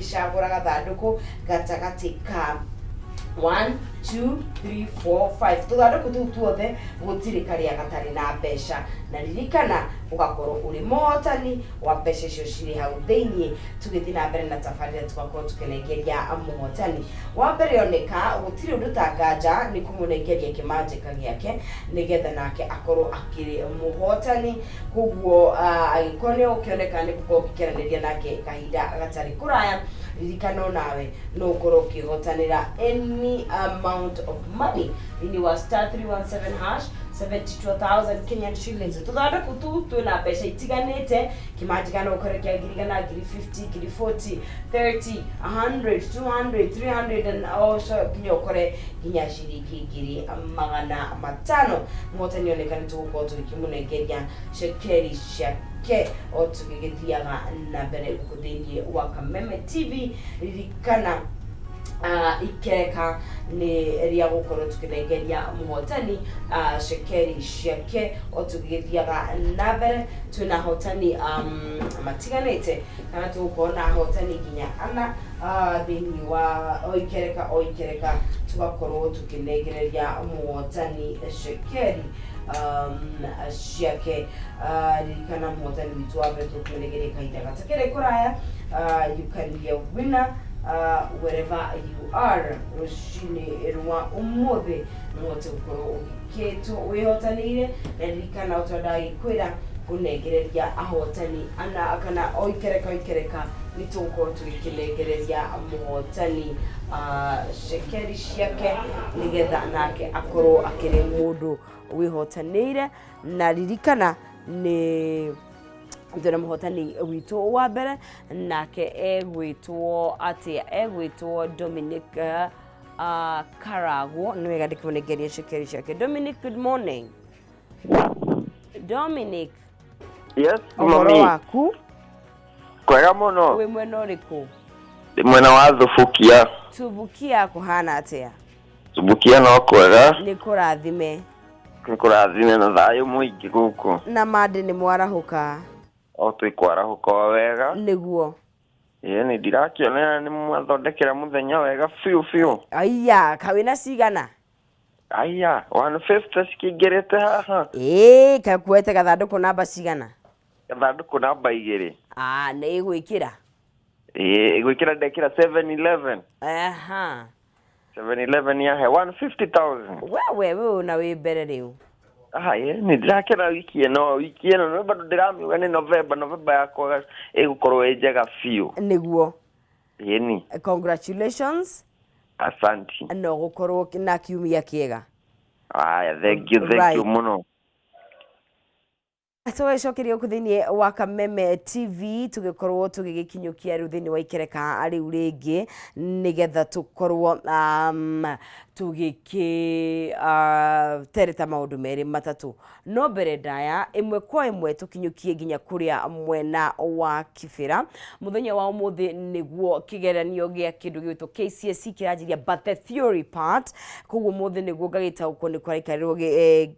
Ũgĩgĩcagũra gathandũkũ gatagatĩ ka 1 2 3 4 5, tũthandũkũ tũu tuothe gũtirĩ karĩa gatarĩ na mbeca, na ririkana ũgakorwo ũrĩ mũhotani wa mbeca icio cirĩ hau thĩiniĩ. Tũgĩthiĩ na mbere na tabarĩra, tũgakorwo tũkĩnengeria mũhotani wa mbere oneka. Gũtirĩ ũndũ ta nganja nĩ kũmũnengeria kĩmanjĩka gĩake nĩgetha nake akorwo akĩrĩ mũhotani. Koguo angĩkorwo nĩ ũkĩoneka, nĩ gũkorwo ũkĩaranĩria nake kahinda gatarĩ kũraya. Ririkana onawe no ũkorwo ũkĩhotanĩra any amount of money thĩinĩ wa *317#, 72,000 Kenyan shillings. Tũthandũkũ tu twĩna mbeca itiganĩte. Kĩmanjĩka no ũkore kĩa 100,000, ngiri 50, ngiri 40, 30, 100, 200, 300 and also nginya ũkore nginya ciringi 500,000. Mũhotani oneka, nĩ tũgũkorwo tũgĩkĩmũnengeria cekeri ciake o tũgĩgĩthiaga na mbere gũkũ thĩinĩ wa Kameme TV. Ririkana ikereka nĩ rĩa gũkorwo tũkĩnengeria mũhotani cekeri ciake o tũgĩgĩthiaga na mbere. Twĩna ahotani matiganĩte, kana tũgũkorwo na ahotani nginya ana thĩinĩ wa o ikereka. O ikereka tũgakorwo tũkĩnengereria mũhotani cekeri ciake. Ririkana mũhotani witũ wa mbere tũkũmũnengeria kahinda gatakĩrĩ kũraya. You can be a winner wherever you are. Rũcinĩ rwa ũmũthĩ nĩũhote gũkorwo ũgĩkĩtwo wĩhotanĩire. Na ririkana o ta ndagĩkwĩra, kũnengereria ahotani ana, kana o ikereka o ikereka nĩ tũgũkorwo tũgĩkĩnengereria mũhotani cekeri ciake nĩgetha nake akorwo akĩrĩ mũndũ wĩhotanĩire. Na ririkana nĩ twĩna mũhotani witũ wa mbere, nake egwĩtwo atĩa? Egwĩtwo Dominic Karagwo. Nĩ wega ndĩkĩmũnengeria cekeri ciake. Dominic, good morning, Dominic. Yes, ũhoro mami. waku? Kwega mũno. Wĩ mwena ũrĩkũ? Ndĩ mwena wa Thubukia. Tubukia kũhana atĩa? Thubukia no kwega. Nĩ kũrathime. Nĩ kũrathime na thayũ mũingĩ gũkũ. Na mandĩ nĩ mwarahũka? O twĩ kwarahũka o wega. Nĩguo. Ĩĩ, nĩ ndirakĩonera nĩ mwathondekera mũthenya wega biũ biũ. Aiya, kawĩna cigana? Aya, 150 cikĩingĩrĩte haha. Ĩĩ, kakuete gathandũkũ namba cigana? Gathandũkũ namba 2. Ah, nĩ ĩgwĩkĩra. Ĩĩ, gwĩkĩra ndekĩra 711. 711 yahe 150,000. Wewe we na wĩ mbere rĩu. Aya, nĩ ndirakena wiki ĩno. Wiki ĩno nĩ bado ndĩramiuga nĩ November. November yakwa ĩgũkorwo ĩ njega biũ. Nĩguo. Ĩni. Congratulations. Asanti. No gũkorwo na kiumia kĩega. Aya, thank you, thank you mũno. Tũgagĩcokeria gũkũ thĩinĩ wa Kameme TV, tũgĩkorwo tũgĩgĩkinyũkia rĩu thĩinĩ wa ikereka rĩu rĩngĩ nĩgetha tũkorwo tũgĩkĩ tereta maũndũ merĩ matatũ. No mbere ndaya, ĩmwe kwa ĩmwe tũkinyũkie nginya kũrĩa mwena wa Kibera. Mũthenya wa ũmũthĩ nĩguo kĩgeranio gĩa kĩndũ gĩgwĩtwo KCSE kĩranjĩria, but the theory part. Koguo ũmũthĩ nĩguo ngagĩtaũkwo nĩ kũraikarĩrwo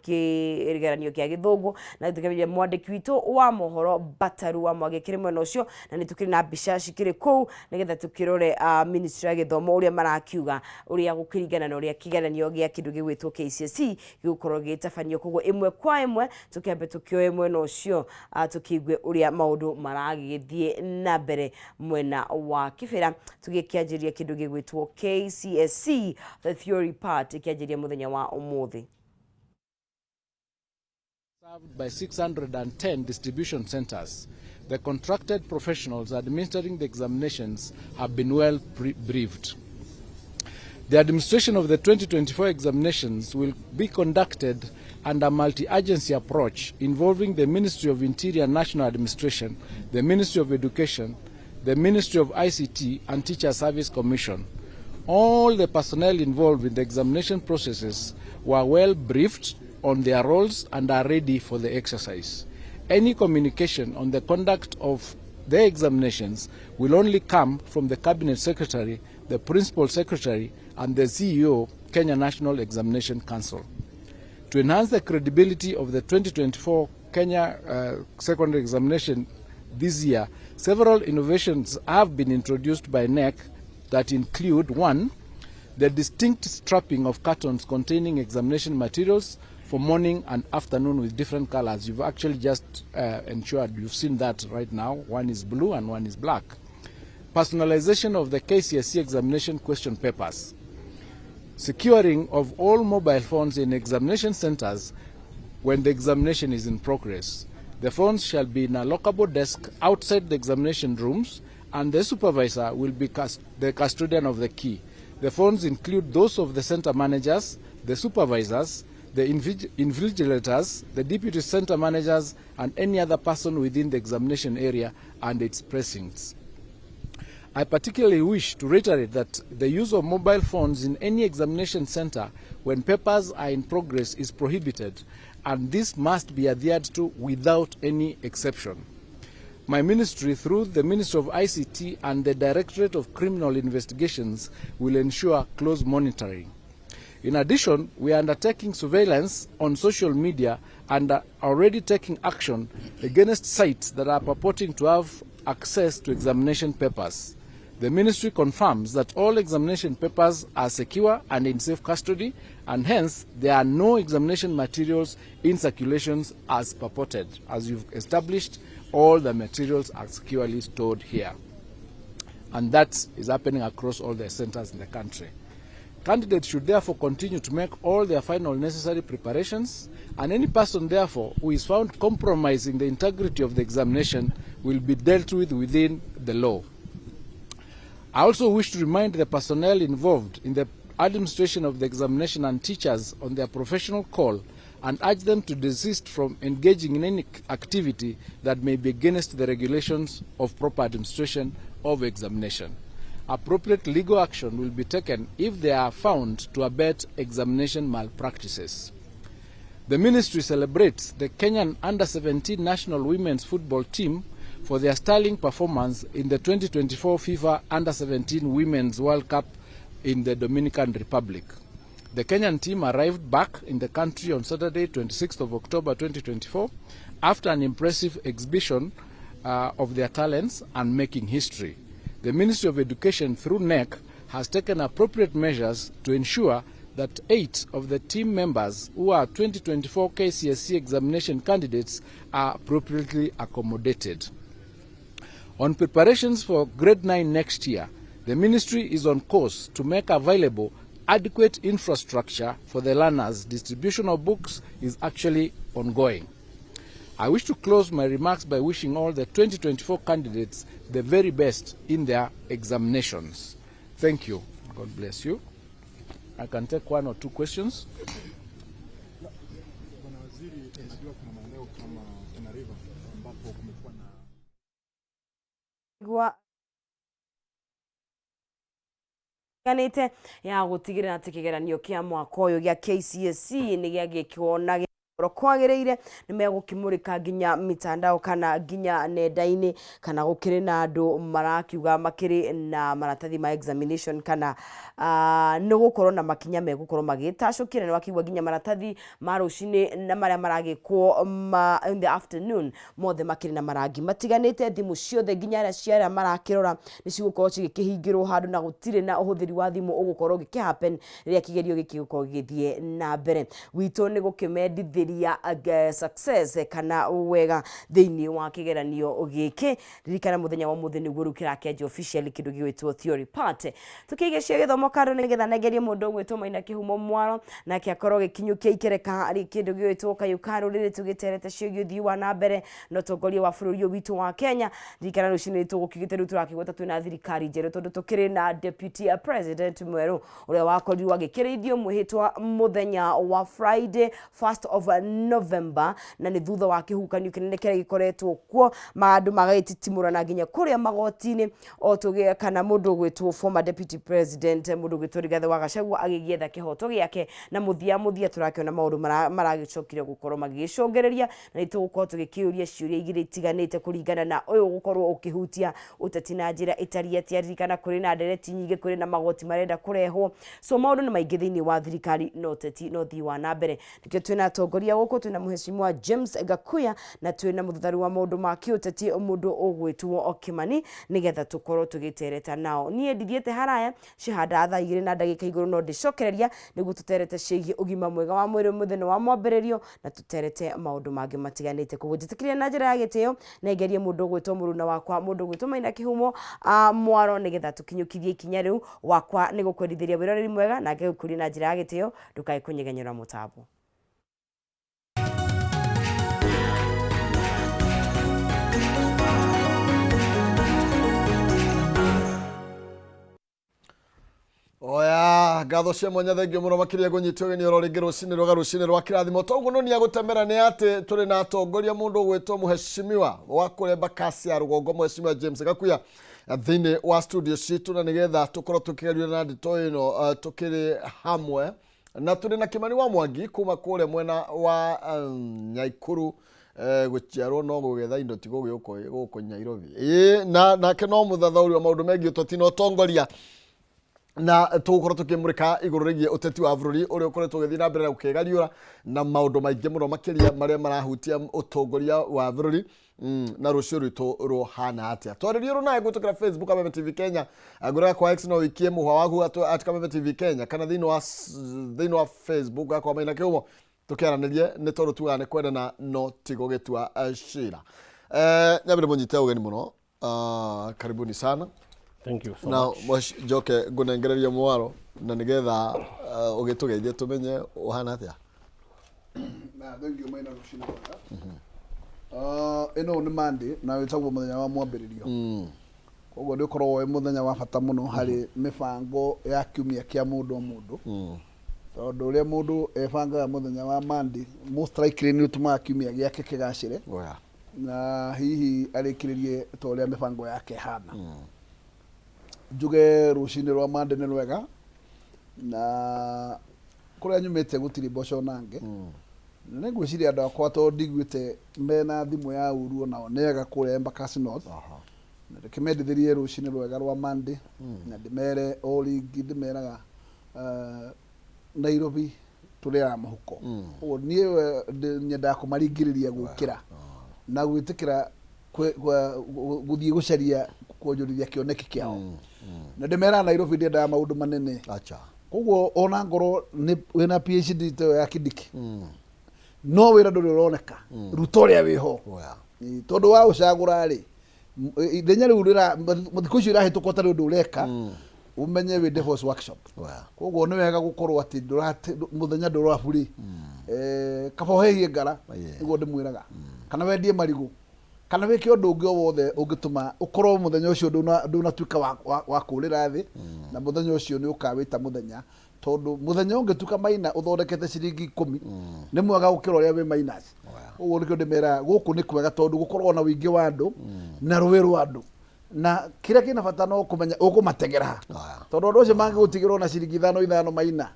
kĩgeranio kĩa gĩthũngũ, na tũkĩgeria mwandĩki witũ wa mohoro Bataru wa Mwangi kĩrĩ mwena ũcio, na nĩ tũkĩrĩ na mbica cikĩrĩ kũu nĩgetha tũkĩrore ministry ya gĩthomo ũrĩa marakiuga, ũrĩa gũkĩringana na ũrĩa kĩgeranio gĩa kĩndũ gĩgwĩtwo KCSE gĩgũkorwo gĩgĩtabanio. Koguo ĩmwe kwa ĩmwe tũkĩambe tũkĩoe mwena ũcio, tũkĩigue ũrĩa maũndũ maragĩthiĩ na mbere mwena wa Kibera, tũgĩkĩanjĩria kĩndũ gĩgwĩtwo KCSE, the theory part, ĩkĩanjĩria mũthenya wa ũmũthĩ. Served by 610 distribution centers. The contracted professionals administering the examinations have been well briefed. The administration of the 2024 examinations will be conducted under a multi-agency approach involving the Ministry of Interior National Administration, the Ministry of Education, the Ministry of ICT and Teacher Service Commission. All the personnel involved in the examination processes were well briefed on their roles and are ready for the exercise. Any communication on the conduct of the examinations will only come from the Cabinet Secretary, the Principal Secretary, and the CEO, Kenya National Examination Council. To enhance the credibility of the 2024 Kenya Secondary Examination this year, several innovations have been introduced by KNEC that include: 1, the distinct strapping of cartons containing examination materials for morning and afternoon with different colors. You've actually just ensured you've seen that right now. One is blue and one is black. Personalization of the KCSE examination question papers. Securing of all mobile phones in examination centers when the examination is in progress. The phones shall be in a lockable desk outside the examination rooms, and the supervisor will be the custodian of the key. The phones include those of the center managers, the supervisors, the invigilators, the deputy center managers, and any other person within the examination area and its precincts. I particularly wish to reiterate that the use of mobile phones in any examination center when papers are in progress is prohibited, and this must be adhered to without any exception. My ministry, through the Ministry of ICT and the Directorate of Criminal Investigations, will ensure close monitoring. In addition, we are undertaking surveillance on social media and are already taking action against sites that are purporting to have access to examination papers. The ministry confirms that all examination papers are secure and in safe custody, and hence there are no examination materials in circulation as purported. As you've established, all the materials are securely stored here. And that is happening across all the centers in the country. Candidates should therefore continue to make all their final necessary preparations, and any person therefore who is found compromising the integrity of the examination will be dealt with within the law. I also wish to remind the personnel involved in the administration of the examination and teachers on their professional call and urge them to desist from engaging in any activity that may be against the regulations of proper administration of examination. Appropriate legal action will be taken if they are found to abet examination malpractices. The ministry celebrates the Kenyan Under-17 national women's football team for their sterling performance in the 2024 FIFA Under-17 Women's World Cup in the Dominican Republic. The Kenyan team arrived back in the country on Saturday, 26th of October 2024, after an impressive exhibition of their talents and making history. The Ministry of Education, through KNEC, has taken appropriate measures to ensure that 8 of the team members who are 2024 KCSE examination candidates are appropriately accommodated. On preparations for grade 9 next year, the ministry is on course to make available adequate infrastructure for the learners. Distribution of books is actually ongoing. I wish to close my remarks by wishing all the 2024 candidates the very best in their examinations. Thank you. God bless you. I can take one or two questions. Bwana Waziri, tunajua kuna maeneo kama Tana River ambapo kumekuwa na Gwa ganĩte ya gũtigĩrĩra atĩ kĩgeranio kĩa mwaka ũyũ gĩa KCSE nĩ gĩagĩkwo na gĩkorwo kwagĩrĩire. Nĩ megũkĩmũrĩka nginya mitandao kana nginya nenda-inĩ, kana gũkĩrĩ na andũ marakiuga makĩrĩ na maratathi ma examination, kana nĩ gũkorwo na makinya megũkorwo magĩtacũkĩra. Nĩ wakiugua nginya maratathi ma rũcinĩ na marĩa maragĩkwo ma in the afternoon mothe makĩrĩ na marangi matiganĩte. Thimũ ciothe, nginya arĩa cia arĩa marakĩrora, nĩ cigũkorwo cigĩkĩhingĩrwo handũ na gũtirĩ na ũhũthĩri wa thimũ ũgũkorwo ũgĩkĩ happen rĩrĩa kĩgerio gĩkĩ gĩgũkorwo gĩgĩthiĩ na mbere. Witũ nĩ gũkĩmendithĩria success kana wega thĩinĩ wa kĩgeranio gĩkĩ. Ririkana mũthenya wa ũmũthĩ nĩguo rĩu kĩrakĩanjia officially kĩndũ gĩgwĩtwo theory part. Tũkĩige cia gĩthomo kando nĩgetha nengerie mũndũ ũgwĩtwo Maina Kĩhumo Mwaro, nake akorwo gĩkinyũkia ikereka kĩndũ gĩgwĩtwo kayũ ka rũrĩrĩ, tũgĩterete ciĩgiĩ ũthii wa na mbere na ũtongoria wa bũrũri ũyũ witũ wa Kenya. Ririkana rũcinĩ tũgũkiugĩte rĩu tũrakĩgweta twĩna thirikari njerũ, tondũ tũkĩrĩ na deputy president mwerũ ũrĩa wakorirwo agĩkĩrĩithio mwĩhĩtwa mũthenya wa Friday, 1st of November, na nĩ thutha wa kĩhukanio kĩnene kĩrĩa gĩkoretwo kuo, maũndũ magagĩtitimũrana nginya kũrĩa magoti-inĩ, o tũgĩ kana mũndũ ũgwĩtwo former deputy president, mũndũ ũgwĩtwo Rigathĩ wa Gachagua, agĩgĩetha kĩhoto gĩake. Na mũthia mũthia tũrakĩona maũndũ maragĩcokire gũkorwo magĩgĩcũngĩrĩria, na nĩ tũgũkorwo tũgĩkĩũria ciũria igĩrĩ itiganĩte kũringana na ũyũ gũkorwo ũkĩhutia ũteti na njĩra ĩtariĩ atĩa. Ririkana kũrĩ na ndereti nyingĩ, kũrĩ na magoti marenda kũrehwo, so maũndũ nĩ maingĩ thĩinĩ wa thirikari na ũteti na ũthii wa na mbere. Nĩkĩo twĩna atongoria. Tũkĩaranĩria gũkũ twĩna Mheshimiwa James Gakuya na twĩna mũthuthari wa maũndũ ma kĩũteti mũndũ ũgwĩtwo Kimani, nĩgetha tũkorwo tũgĩtereta nao. Niĩ ndithiĩte haraya, cihanda thaa igĩrĩ na ndagĩka igũrũ no ndĩcokereria nĩguo tũterete ciĩgiĩ ũgima mwega wa mwĩrĩ mũthenya wa mwambĩrĩrio na tũterete maũndũ mangĩ matiganĩte. Koguo njĩtĩkĩria na njĩra ya gĩtĩo nengerie mũndũ ũgwĩtwo mũruna wakwa, mũndũ ũgwĩtwo Maina Kĩhumo Mwaro, nĩgetha tũkinyũkithie ikinya rĩu. Wakwa nĩ gũkwendithĩria wĩroreri mwega na ngĩgũkũria na njĩra ya gĩtĩo ndũkae kũnyegenyũra mũtambo. Oya, ngatho cia mwanya, thengio mũno makĩria ngũnyitio ũgeni oro rĩngĩ rũcinĩ rwega, rũcinĩ rwa kĩrathimo. Toguo no nĩagũtemera nĩ atĩ tũrĩ na atongoria, mũndũ ũgwĩtwo mũheshimiwa wa kũrĩa Embakasi ya rũgongo, Mheshimiwa James Gakuya, thĩinĩ wa studio citũ, na nĩgetha tũkorwo tũkĩgeria na ndeto ĩno tũkĩrĩ hamwe na tũrĩ na Kimani wa Mwangi kuma kũrĩa mwena wa Nyaikuru, gũciarwo no gũgetha indo ti gũgĩũka gũkũ Nairobi. Ĩĩ, na nake no mũthathaũri wa maũndũ megiĩ ũteti na ũtongoria, na tũgũkorwo tũkĩmũrĩka igũrũ rĩgiĩ ũteti wa bũrũri ũrĩa ũkoretwo ũgĩthiĩ na mbere na gũkĩgariũra na maũndũ maingĩ mũno makĩria marĩa marahutia ũtongoria wa bũrũri, na rũciũ rwitũ rũhana atĩa. Twarĩrie ũrũ nawe kũhĩtũkĩra Facebook Kameme TV Kenya, ngũraga kwa X no ũikie mũhwa waku at Kameme TV Kenya, kana thĩinĩ wa Facebook yakwa Maina Kĩhumo, tũkĩaranĩrie, nĩ tondũ tugaga nĩ kwendana no ti gũgĩtua cira. Nyambĩre mũnyite ũgeni mũno. Ah, karibuni sana. Thank you so na much. Njoke ngũnengererie mwaro na nĩgetha ũgĩtũgeithie tũmenye ũhana atĩa. Na thengio Maina, rũcinĩ rwega. Ah, ĩno nĩ Monday na wĩtagwo mũthenya wa mwambĩrĩrio, koguo nĩ ũkoragwo wĩ mũthenya wa bata mũno harĩ mĩbango ya kiumia kĩa mũndũ o mũndũ, tondũ ũrĩa mũndũ ebangaga mũthenya wa Monday most likely nĩ ũtũmaga kiumia gĩake kĩgacĩre na hihi arĩkĩrĩrie ta ũrĩa mĩbango yake ĩhana. Njuge rũcinĩ rwa Monday nĩ rwega, na kũrĩa nyumĩte gũtirĩ mboco nange, na nĩ ngwĩciria andũ akwa, tondũ ndiguĩte mena thimũ ya uru onao nĩ ega kũrĩa Embakasi North, na reke mendithĩrie rũcinĩ rwega rwa Monday, na ndĩmere o rĩngĩ ndĩmeraga, Nairobi tũrĩaga mũhuko. Ũguo niĩ nyendaga kũmaringĩrĩria gũkĩra na gwĩtĩkĩra gũthiĩ gũcaria kuonjorithia kĩoneki kĩao, na ndĩmeraga Nairobi ndĩendaga maũndũ manene. Acha. Koguo ona ngorwo nĩ wĩna PhD ta ĩyo ya Kindiki, no wĩra ndũrĩ ũroneka, ruta ũrĩa wĩho. Ĩ, tondũ wa ũcagũra rĩ, ithenya rĩu rĩra thikũ icio irahĩtũka ũtarĩ ũndũ ũreka, ũmenye wĩ devil's workshop. Koguo nĩ wega gũkorwo atĩ mũthenya ndũrabu rĩ, kaba ũhĩhie ngara, nĩguo ndĩmwĩraga, kana wendie marigũ, kana wĩke ũndũ ũngĩ o wothe ũngĩtũma ũkorwo mũthenya ũcio ndũnatuĩka wa kũrĩra thĩ, na mũthenya ũcio nĩ ũkawĩta mũthenya, tondũ mũthenya ũngĩtuĩka Maina ũthondekete ciringi 10 nĩ mwega gũkĩra ũrĩa wĩ minus. Ũguo nĩkĩo ndĩmeraga gũkũ nĩ kwega, tondũ gũkoragwo na ũingĩ wa andũ na rũĩ rwa andũ, na kĩrĩa kĩna bata no kũmenya ũkũmategera ha, tondũ andũ acio mangĩgũtigĩrwo na ciringi ithano ithano, Maina,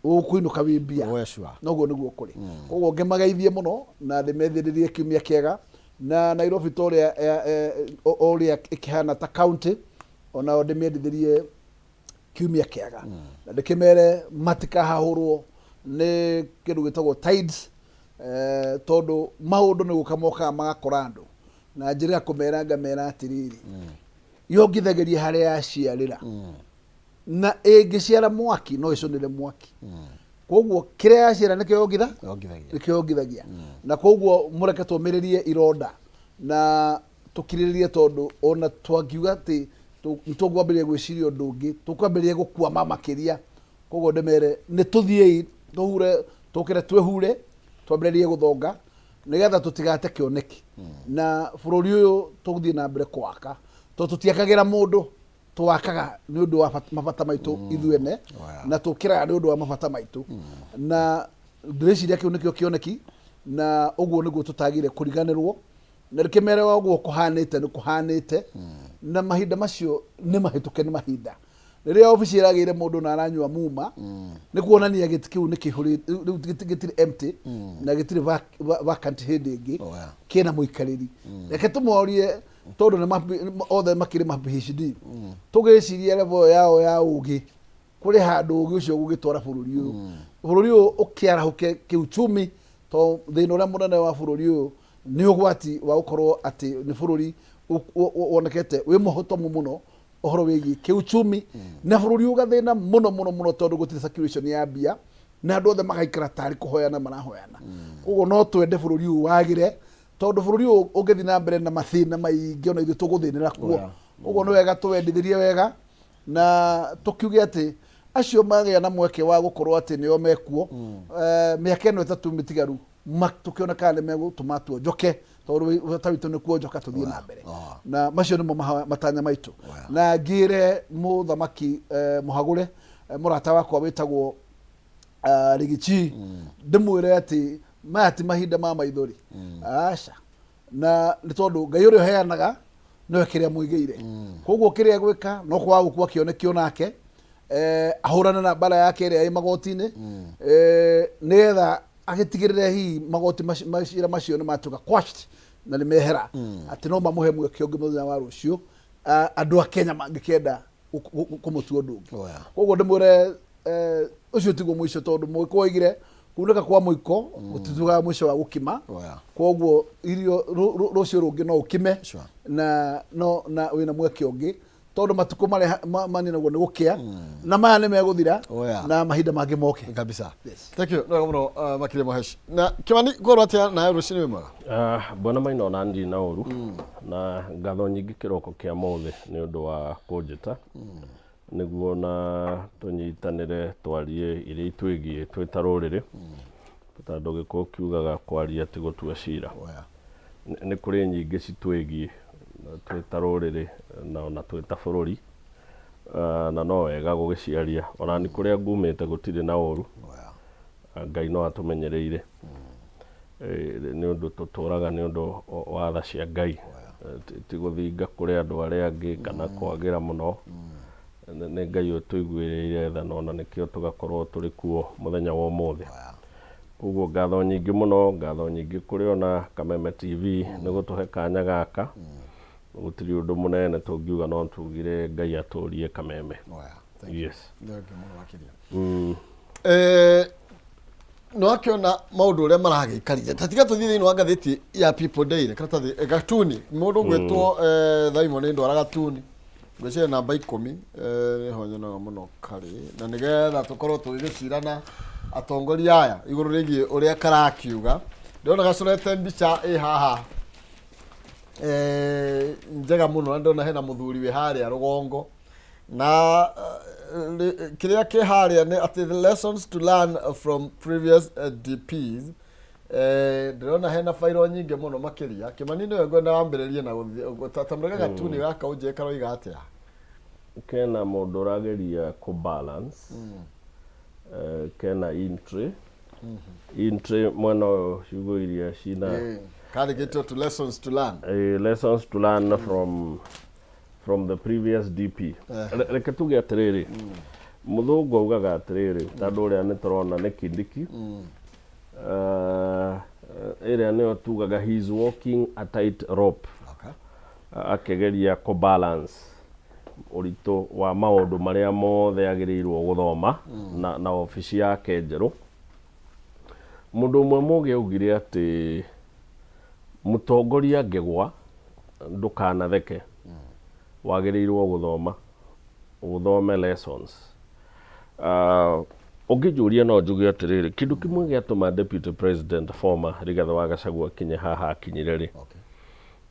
ũkũinũka wĩ mbia. Noguo nĩguo kũrĩ. Koguo ngĩmageithie mũno na ndĩmethĩrĩrie kiumia kĩega, na Nairobi ta ũrĩa o ũrĩa ĩkĩhana ta county, onao ndĩmendithĩrie kiumia kĩega, na ndĩkĩmere matikahahũrwo nĩ kĩndũ gĩtagwo tides, tondũ maũndũ nĩ gũka mokaga magakora andũ na njĩra ya kũmera. Ngamera atĩrĩrĩ, yongithagĩria harĩa yaciarĩra, na ĩngĩciara mwaki no ĩcũnĩre mwaki. Koguo kĩrĩa yaciara nĩkĩo yongitha Yongithagia. Nĩkĩo yongithagia. Na koguo mũreke tũmĩrĩrie ironda na tũkirĩrĩrie, tondũ ona twangiuga atĩ nĩ tũkwambĩrĩria gwĩciria ũndũ ũngĩ, tũkwambĩrĩria gũkwama makĩria. Koguo ndĩmere nĩ tũthiĩi tũhure, tũkĩre twĩhure, twambĩrĩrie gũthonga nĩgetha tũtigate kĩoneki na bũrũri ũyũ tũgũthiĩ na mbere kũwaka, tondũ tũtiakagĩra mũndũ, twakaga nĩ ũndũ wa mabata maitũ ithuene, na tũkĩraga nĩ ũndũ wa mabata maitũ, na ndĩreciria kĩu nĩkĩo kĩoneki, na ũguo nĩguo tũtagire kũriganĩrwo. Na rĩkĩmere ũguo kũhanĩte nĩ kũhanĩte, na mahinda macio nĩ mahĩtũke, nĩ mahinda rĩrĩa obici ĩragĩire mũndũ na aranyua muma, nĩ kuonania gĩtĩ kĩu nĩ kĩihũrĩte rĩu, gĩtirĩ empty na gĩtirĩ vacant hĩndĩ ĩngĩ, kĩna mũikarĩri. Reke tũmorie, tondũ othe makĩrĩ ma PhD, tũgĩciria level yao ya ũgĩ, kũrĩ handũ ũgĩ ũcio ũgũgĩtwara bũrũri ũyũ, bũrũri ũyũ ũkĩarahũke kĩuchumi. To thĩna ũrĩa mũnene wa bũrũri ũyũ nĩ ũgwati wa gũkorwo atĩ nĩ bũrũri wonekete wĩ mũhotomu mũno ũhoro wĩgiĩ kĩuchumi, na bũrũri ũgathĩna mũno mũno mũno tondũ gũtirĩ circulation ya mbia, na andũ othe magaikara tarĩ kũhoyana marahoyana. Koguo no twende bũrũri ũyũ wagĩre, tondũ bũrũri ũyũ ũngĩthiĩ na mbere na mathĩna maingĩ, ona ithuĩ tũgũthĩnĩra kuo. Ũguo nĩ wega tũwendithĩrie wega na tũkiuge atĩ acio magĩa na mweke wa gũkorwo atĩ nĩo mekuo mĩaka ĩno 3 mĩtigaru, tũkĩona kana nĩ megũtũma tuonjoke, tondũ bata witũ nĩ kuonjoka tũthiĩ na mbere. Na macio nĩmo matanya maitũ. Na ngĩre mũthamaki mũhagũre, mũrata wakwa wĩtagwo Rigichi, ndĩmwĩre atĩ maya ti mahinda ma maithori, aca, na nĩ tondũ Ngai ũrĩa ũheanaga nĩwe kĩrĩa mũigĩire. Koguo kĩrĩa gwĩka no kwaga gũkua kĩoneki onake, ahũrane na mbara yake ĩrĩa ĩ magoti-inĩ, nĩgetha agĩtigĩrĩre hihi magoti macira macio nĩ matuĩka quashed na nĩ mehera, atĩ no mamũhe mweke ũngĩ mũthenya wa rũciũ, andũ a Kenya mangĩkenda kũmũtua ũndũ ũngĩ. Koguo ndĩmwĩre ũcio tiguo mũico, tondũ mũgĩkũyũ oigire kunĩka kwa mũiko gũtitugaga mũico wa gũkima. Koguo irio rũciũ rũngĩ no ũkime. Na no na wĩna mweke ũngĩ, tondũ matukũ marĩa maninagwo nĩ gũkĩa, na maya nĩ megũthira. Na mahinda mangĩ moke. Kabisa. Thank you. Nĩ wega mũno, makĩria Mũheshi. Na Kĩmani, ngorwo atĩa nawe rũcinĩ, wĩ mwega? Bwana Maina, ona ndirĩ na ũru, na ngatho nyingĩ kĩroko kĩa mũthĩ nĩ ũndũ wa kũnjĩta nĩguo na tũnyitanĩre twarie iria itwĩgiĩ twĩ ta rũrĩrĩ, tondũ gĩkũyũ kiugaga kwaria ti gũtua cira. Nĩ kũrĩ nyingĩ citwĩgiĩ twĩ ta rũrĩrĩ na ona twĩ ta bũrũri, na no wega gũgĩciaria. Ona nĩ kũrĩa ngumĩte gũtirĩ na ũru. Ngai no atũmenyereire. Nĩ ũndũ tũtũraga nĩ ũndũ wa tha cia Ngai. Ti gũthinga kũrĩ andũ arĩa angĩ kana kwagĩra mũno. Nĩ Ngai ũtũiguĩrĩire tha, na ona nĩkĩo tũgakorwo tũrĩ kuo mũthenya wa ũmũthĩ. Koguo ngatho nyingĩ mũno, ngatho nyingĩ kũrĩ ona Kameme TV nĩ gũtũhe kanya gaka. Gũtirĩ ũndũ mũnene tũngiuga, no tugire Ngai atũrie Kameme. Thank you. Yes. Thank you mũno makĩria. Nĩ wakĩona maũndũ ũrĩa maragĩikarire, ta tiga tũthiĩ thĩinĩ wa ngathĩti ya People Daily karatathi gatuni, mũndũ ũgwĩtwo Thaimo nĩ ndwara gatuni, ngwĩciria namba 10, nĩho nyonaga mũno karĩ, na nĩgetha tũkorwo tũgĩgĩcirana atongoria aya igũrũ rĩgiĩ ũrĩa karakiuga. Ndĩrona gacorete mbica ĩ haha njega mũno, na ndĩrona hena mũthuri wĩ harĩa rũgongo, na kĩrĩa kĩ harĩa nĩ atĩ the lessons to learn from previous DPs. Ndĩrona hena bairo nyingĩ mũno makĩria. Kĩmani, nĩwe ngwenda wambĩrĩrie na gũthiĩ ta mũrega gatuni gaka, ũnjĩre karoiga atĩa. Kena mũndũ ũrageria kũ balance, kena entry mwena ũyũ, ciugo iria cina Kandĩkĩtwo to lessons to learn. Lessons to learn from the previous DP. Reke tuge atĩrĩrĩ, mũthũngũ augaga atĩrĩrĩ, tondũ ũrĩa nĩ tũrona nĩ Kindiki, ĩrĩa nĩyo tugaga he is walking a tight rope, akĩgeria kũ balance ũritũ wa maũndũ marĩa mothe agĩrĩirwo gũthoma na obici yake njerũ. Mũndũ ũmwe mũgĩ augire atĩ mũtongoria angĩgwa ndũkanatheke, wagĩrĩirwo gũthoma, ũthome lessons. Ũngĩnjũria no njuge atĩrĩrĩ, kĩndũ kĩmwe gĩatũma deputy president former Rigathĩ wa Gachagua akinye haha akinyire rĩ,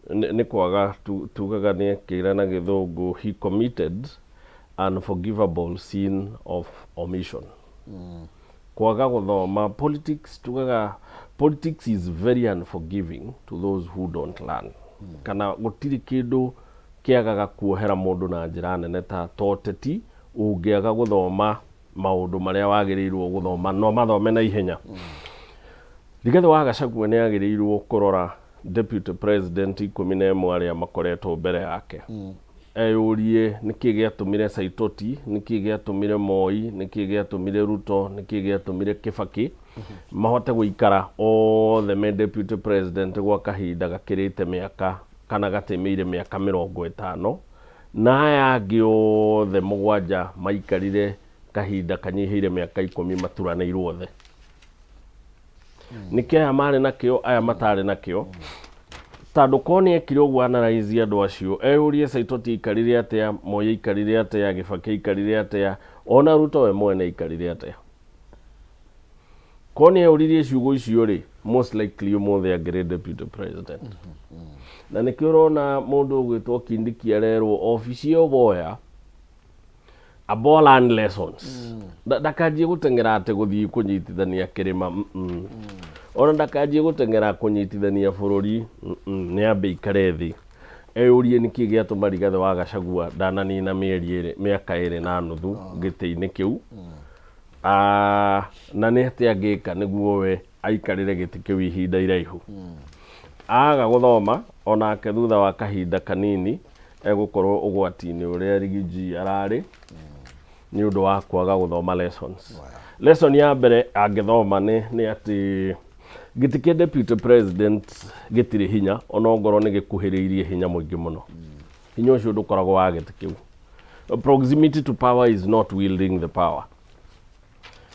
nĩ kwaga tugaga nĩ akĩra na gĩthũngũ he committed unforgivable sin of omission, kwaga gũthoma politics. Tugaga politics is very unforgiving to those who don't learn, kana gũtirĩ kĩndũ kĩagaga kuohera mũndũ na njĩra nene ta toteti ũngĩaga gũthoma maũndũ marĩa wagĩrĩirwo gũthoma no mathome na ihenya. Rigathĩ wa Gachagua nĩ agĩrĩirwo kũrora deputy president 11 arĩa makoretwo mbere yake, eyũrie nĩkĩ gĩatũmire Saitoti, nĩkĩ gĩatũmire Moi, nĩkĩ gĩatũmire Ruto, nĩkĩ gĩatũmire Kibaki mahote gũikara othe me deputy president gwa kahinda gakĩrĩte mĩaka kana gatĩmĩire mĩaka 50, na aya angĩ othe mũgwanja maikarire kahinda kanyihĩire mĩaka 10 maturanĩirwo othe. Nĩkĩ aya marĩ nakĩo, aya matarĩ nakĩo? Tondũ korwo nĩ ekire ũguo analyze andũ acio, eyũrie Saitoti aikarire atĩa, Moi aikarire atĩa, Gĩbakĩ aikarire atĩa, ona Ruto we mwene aikarire atĩa. Korwo nĩ eyũririe ciugo icio rĩ, most likely ũmũthĩ angĩrĩ deputy president. Na nĩkĩo ũrona mũndũ ũgwĩtwo Kindiki arerwo obici ĩyo woya, amba learn lessons. Ndakanjie gũteng'era atĩ gũthiĩ kũnyitithania kĩrĩma, Ona ndakanjie gũteng'era kũnyitithania bũrũri, Nĩ ambe ikare thĩ eyũrie nĩkĩ gĩatũma Rigathĩ wa Gachagua ndananina mĩeri ĩrĩ, mĩaka ĩrĩ na nuthu gĩtĩ-inĩ kĩu. Ah, na nĩ atĩa angĩka nĩguo we aikarĩre gĩtĩ kĩu ihinda iraihu. Aga gũthoma onake thutha wa kahinda kanini egũkorwo ũgwati-inĩ ũrĩa Rigiji ararĩ nĩ ũndũ wa kwaga gũthoma lessons. Lesson ya mbere angĩthoma nĩ atĩ gĩtĩ kĩa deputy president gĩtirĩ hinya, ona ongorwo nĩ gĩkuhĩrĩirie hinya mũingĩ mũno. Hinya ũcio ndũkoragwo wa gĩtĩ kĩu. Proximity to power is not wielding the power.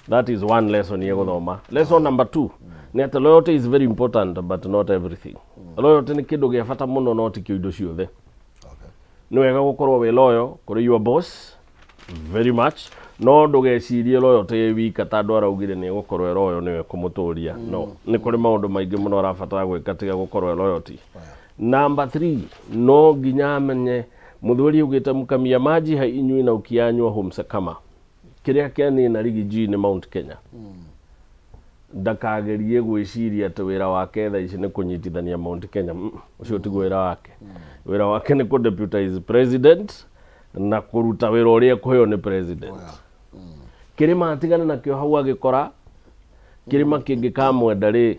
That is one lesson yegũthoma. Lesson number two nĩ atĩ loyalty is very important but not everything. Loyalty nĩ kĩndũ gĩa bata mũno no ti kĩo indo ciothe. Nĩ wega gũkorwo wĩ loyal kũrĩ your boss very much, no ndũgecirie loyalty ĩ wika tondũ araugire nĩ egũkorwo e loyal nĩwe kũmũtũria. No nĩ kũrĩ maũndũ maingĩ mũno arabatara gwĩka tiga gũkorwo e loyalty. Number three, no nginya amenye mũthuri augĩte mkamia maji hainywi na ukianywa humsakama. Kĩrĩa kĩanina Rigiji nĩ Mount Kenya. Ndakagerie gwĩciria atĩ wĩra wake thaa ici nĩ kũnyitithania Mount Kenya. Ũcio tiguo wĩra wake. Wĩra wake nĩ kũ deputize president na kũruta wĩra ũrĩa ekũheo nĩ president. Kĩrĩma atigane nakĩo hau agĩkora kĩrĩma kĩngĩkamwenda rĩ,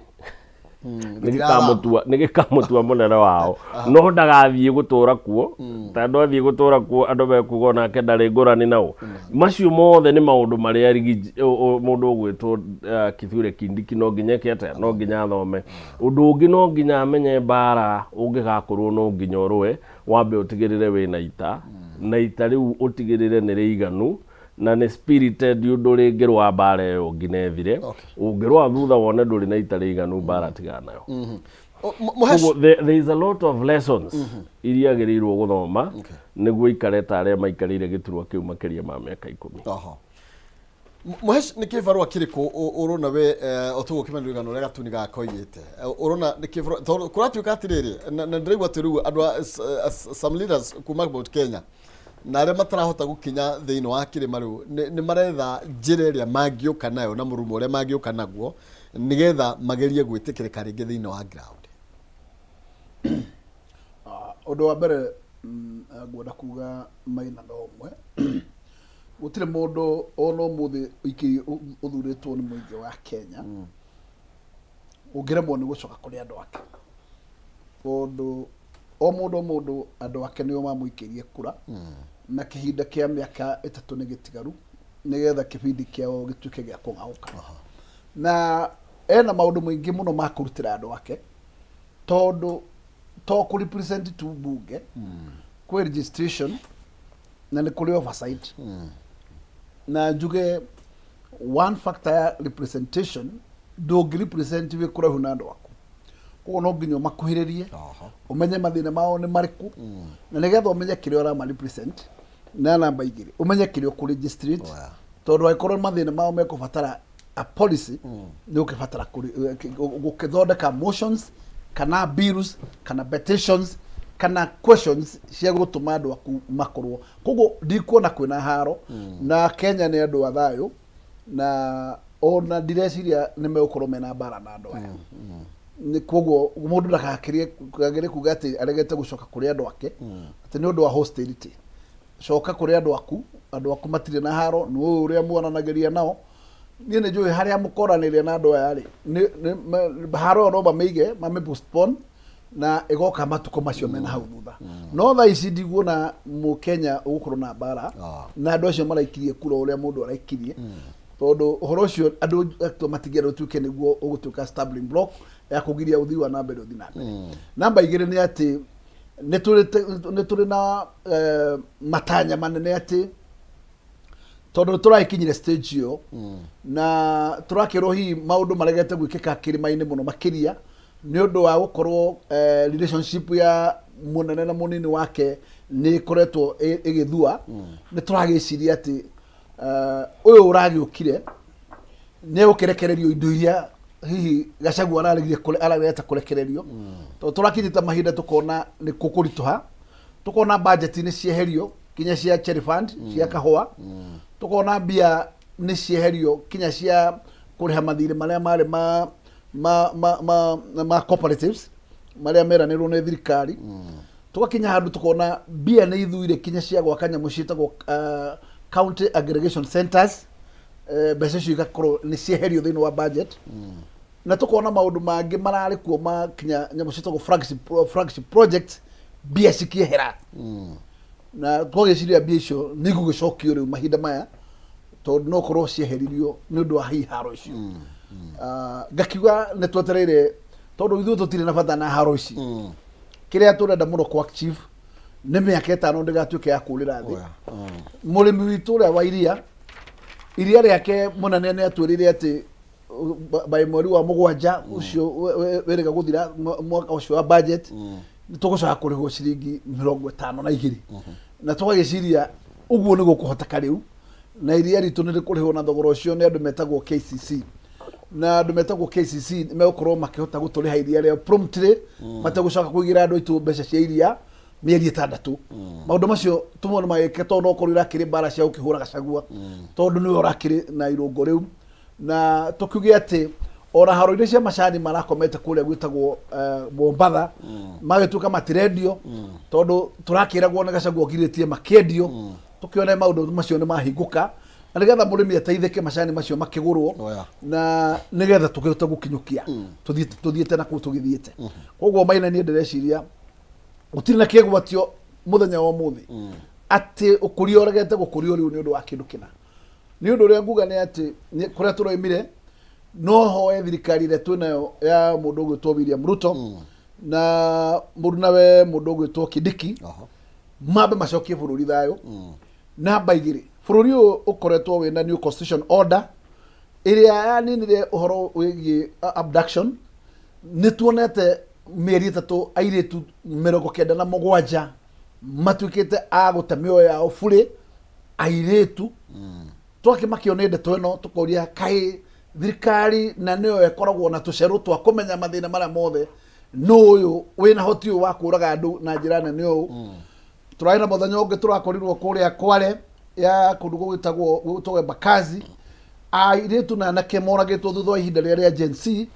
nĩgĩkamũtua mũnene wao, no ndagathiĩ gũtũra kuo, tondũ athiĩ gũtũra kuo andũ mekuga onake ndarĩ ngũrani nao. Macio mothe nĩ maũndũ marĩa mũndũ ũgwĩtwo Kithure Kindiki no nginya eke atĩa, no nginya athome. Ũndũ ũngĩ, no nginya amenye mbara ũngĩgakorwo no nginya ũrũe, wambe ũtigĩrĩre wĩna ita, na ita rĩu ũtigĩrĩre nĩ rĩiganu na nĩ spirited ũndũ rĩngĩrũa mbara ĩyo nginya ĩthire. Ũngĩrũa thutha wone ndũrĩ na ita rĩiganu, mbara tigana nayo. Mũhesh. Koguo there is a lot of lessons iria agĩrĩirwo gũthoma nĩguo ikare ta arĩa maikarĩire gĩturwa kĩu makĩria ma mĩaka 10. Oho. Mũhesh, nĩ kĩbarũa kĩrĩkũ ũrona we, o tũguo kĩmani rũgano ũrĩa gatuni gakoigĩte, ũrona nĩ kĩbarũa, tondũ kũratuĩka atĩrĩrĩ, na ndĩraigua atĩ rĩu andũ a some leaders kuma Mount Kenya na arĩa matarahota gũkinya thĩinĩ wa kĩrĩma rĩu nĩ maretha njĩra ĩrĩa mangĩũka nayo na mũrumo ũrĩa mangĩũka naguo nĩgetha magerie gwĩtĩkĩrĩka rĩngĩ thĩinĩ wa ground. Ah, ũndũ wa mbere, ngwenda kuga Maina no ũmwe, gũtirĩ mũndũ ona ũmũthĩ ũthurĩtwo nĩ mũingĩ wa Kenya ũngĩremwo nĩ gũcoka kũrĩ andũ ake, tondũ o mũndũ o mũndũ andũ ake nĩo mamũikĩrie kura, na kĩhinda kĩa mĩaka 3 nĩ gĩtigaru nĩgetha kĩbindi kĩao gĩtuĩke gĩa kũng'aũka, na ena maũndũ maingĩ mũno ma kũrutĩra andũ ake, tondũ to kũ represent tu bunge, kwĩ registration na nĩ kũrĩ oversight. Na njuge one factor ya representation, ndũngĩ represent wĩ kũraihu na andũ aku, koguo no nginya ũmakuhĩrĩrie, ũmenye mathĩna mao nĩ marĩkũ, na nĩgetha ũmenye kĩrĩa ũrama represent. Na namba igĩrĩ, ũmenye kĩrĩa ũkũ registrate, tondũ angĩkorwo mathĩna mao mekũbatara a policy, nĩ ũkĩbatara gũkĩthondeka motions kana bills kana petitions kana questions cia gũtũma andũ aku makorwo. Koguo ndikuona kwĩna haro, na Kenya nĩ andũ a thayũ, na ona ndireciria nĩ megũkorwo mena mbara na andũ aya. Nĩ koguo mũndũ ndagakĩrie kagĩre kuga atĩ aregete gũcoka kũrĩ andũ ake atĩ nĩ ũndũ wa hostility. Coka kũrĩ andũ aku, andũ aku matirĩ na haro, nĩ ũĩ ũrĩa muonanagĩria nao. Niĩ nĩ njũĩ harĩa mũkoranĩria na andũ aya rĩ, haro ĩyo no mamĩige, mamĩ postpone na ĩgoka matukũ macio mena hau thutha. No thaa ici ndiguona mũkenya ũgũkorwo na mbara na andũ acio maraikirie kura ũrĩa mũndũ araikirie, tondũ ũhoro ũcio andũ matingĩenda ũtuĩke nĩguo ũgũtuĩka stumbling block ya kũgiria ũthii wa na mbere ũthiĩ na mbere. Namba igĩrĩ nĩ atĩ nĩ tũrĩ na matanya manene atĩ Tondũ tũragĩkinyire stage ĩyo na tũrakĩrwo hihi maũndũ maregete gwĩkĩka kĩrĩma-inĩ mũno makĩria nĩ ũndũ wa gũkorwo relationship ya mũnene na mũnini wake nĩ ĩkoretwo ĩgĩthua. Nĩ tũragĩciria atĩ ũyũ ũragĩũkire nĩ egũkĩrekererio indo iria hihi Gachagua araregire araregete kũrekererio, tondũ tũrakinyĩte mahinda tũkona nĩ kũkũritũha, tũkona budget nĩ cieherio kinya cia cherry fund cia kahũa, tũkona mbia nĩ cieherio kinya cia kũrĩha mathirĩ marĩa marĩ ma cooperatives marĩa meranĩrwo nĩ thirikari. Tũgakinya handũ tũkona mbia nĩ ithuire kinya cia gwaka nyamũ ciĩtagwo county aggregation centers. Mbeca icio igakorwo nĩ cieherio thĩinĩ wa budget, na tukona maundu mangĩ mararĩ kuo ma kinya nyamũ ciĩtagwo flagship project, mbia cikĩehera, na twagĩciria mbia icio nĩ igũgĩcokio rĩu mahinda maya, tondũ no korwo cieheririo nĩ ũndũ wa hihi haro icio. Ngakiuga nĩ twetereire, tondũ ithuĩ tũtirĩ na bata na haro ici. Kĩrĩa tũrenda mũno kwa chief nĩ mĩaka 5 ndĩgatuĩke ya kũrĩra thĩ. Mũrĩmi witũ ũrĩa wa iria, iria rĩake mũnene nĩ atwĩrĩire atĩ by mweri wa 7 ũcio wĩrĩga gũthira mwaka ũcio wa budget nĩ tũgũcoka kũrĩhwo ciringi 52, na tũgagĩciria ũguo nĩ gũkũhoteka rĩu, na iria ritũ nĩ rĩkũrĩhwo na thogora ũcio nĩ andũ metagwo KCC, na andũ metagwo KCC nĩ megũkorwo makĩhota gũtũrĩha iria rĩao promptly, mategũcoka kũigĩra andũ aitũ mbeca cia iria mĩeri 6. Maũndũ macio tũmwe nĩ magĩke, tondũ no korwo irakĩrĩ mbara cia gũkĩhũra Gachagua, tondũ nĩwe ũrakĩrĩ na irũngo rĩu. Na tũkiuge atĩ ona haro iria cia macani marakomete kũrĩa gwĩtagwo Mombatha magĩtuĩka matirendio, tondũ tũrakĩragwo nĩ Gachagua ngirĩtie makĩendio. Tũkĩone maũndũ macio nĩ mahingũka, na nĩgetha mũrĩmi ateithĩke macani macio makĩgũrwo, na nĩgetha tũkĩhote gũkinyũkia tũthiĩte na kũu tũgĩthiĩte. Koguo Maina, niĩ ndĩreciria gũtirĩ na kĩgwatio mũthenya wa ũmũthĩ atĩ ũkũria ũregete gũkũrio rĩu nĩ ũndũ wa kĩndũ kĩna. Nĩ ũndũ ũrĩa nguga nĩ atĩ kũrĩa tũroimire, no hoe thirikari ĩrĩa twĩnayo ya mũndũ ũgwĩtwo William Ruto na mũrunawe mũndũ ũgwĩtwo Kindiki mambe macokie bũrũri thayũ. Namba 2, bũrũri ũyũ ũkoretwo wĩna new constitution order ĩrĩa yaninire ũhoro wĩgiĩ abduction. Nĩ tuonete mĩeri 3 airĩtu 97 matuĩkĩte a gũte mĩoyo yao burĩ, airĩtu. Twakĩmakio nĩ ndeto ĩno, tũkoria kaĩ thirikari na nĩyo ĩkoragwo na tũcerũ twa kũmenya mathĩna marĩa mothe, nũ ũyũ wĩna hoti ũyũ wa kũraga andũ na njĩra nene ũũ? Tũrarĩ na mũthenya ũngĩ tũrakorirwo kũrĩa Kware ya kũndũ gũgĩtagwo gwĩtagwo Embakasi, airĩtu na anake moragĩtwo thutha wa ihinda rĩrĩa rĩa Gen Z,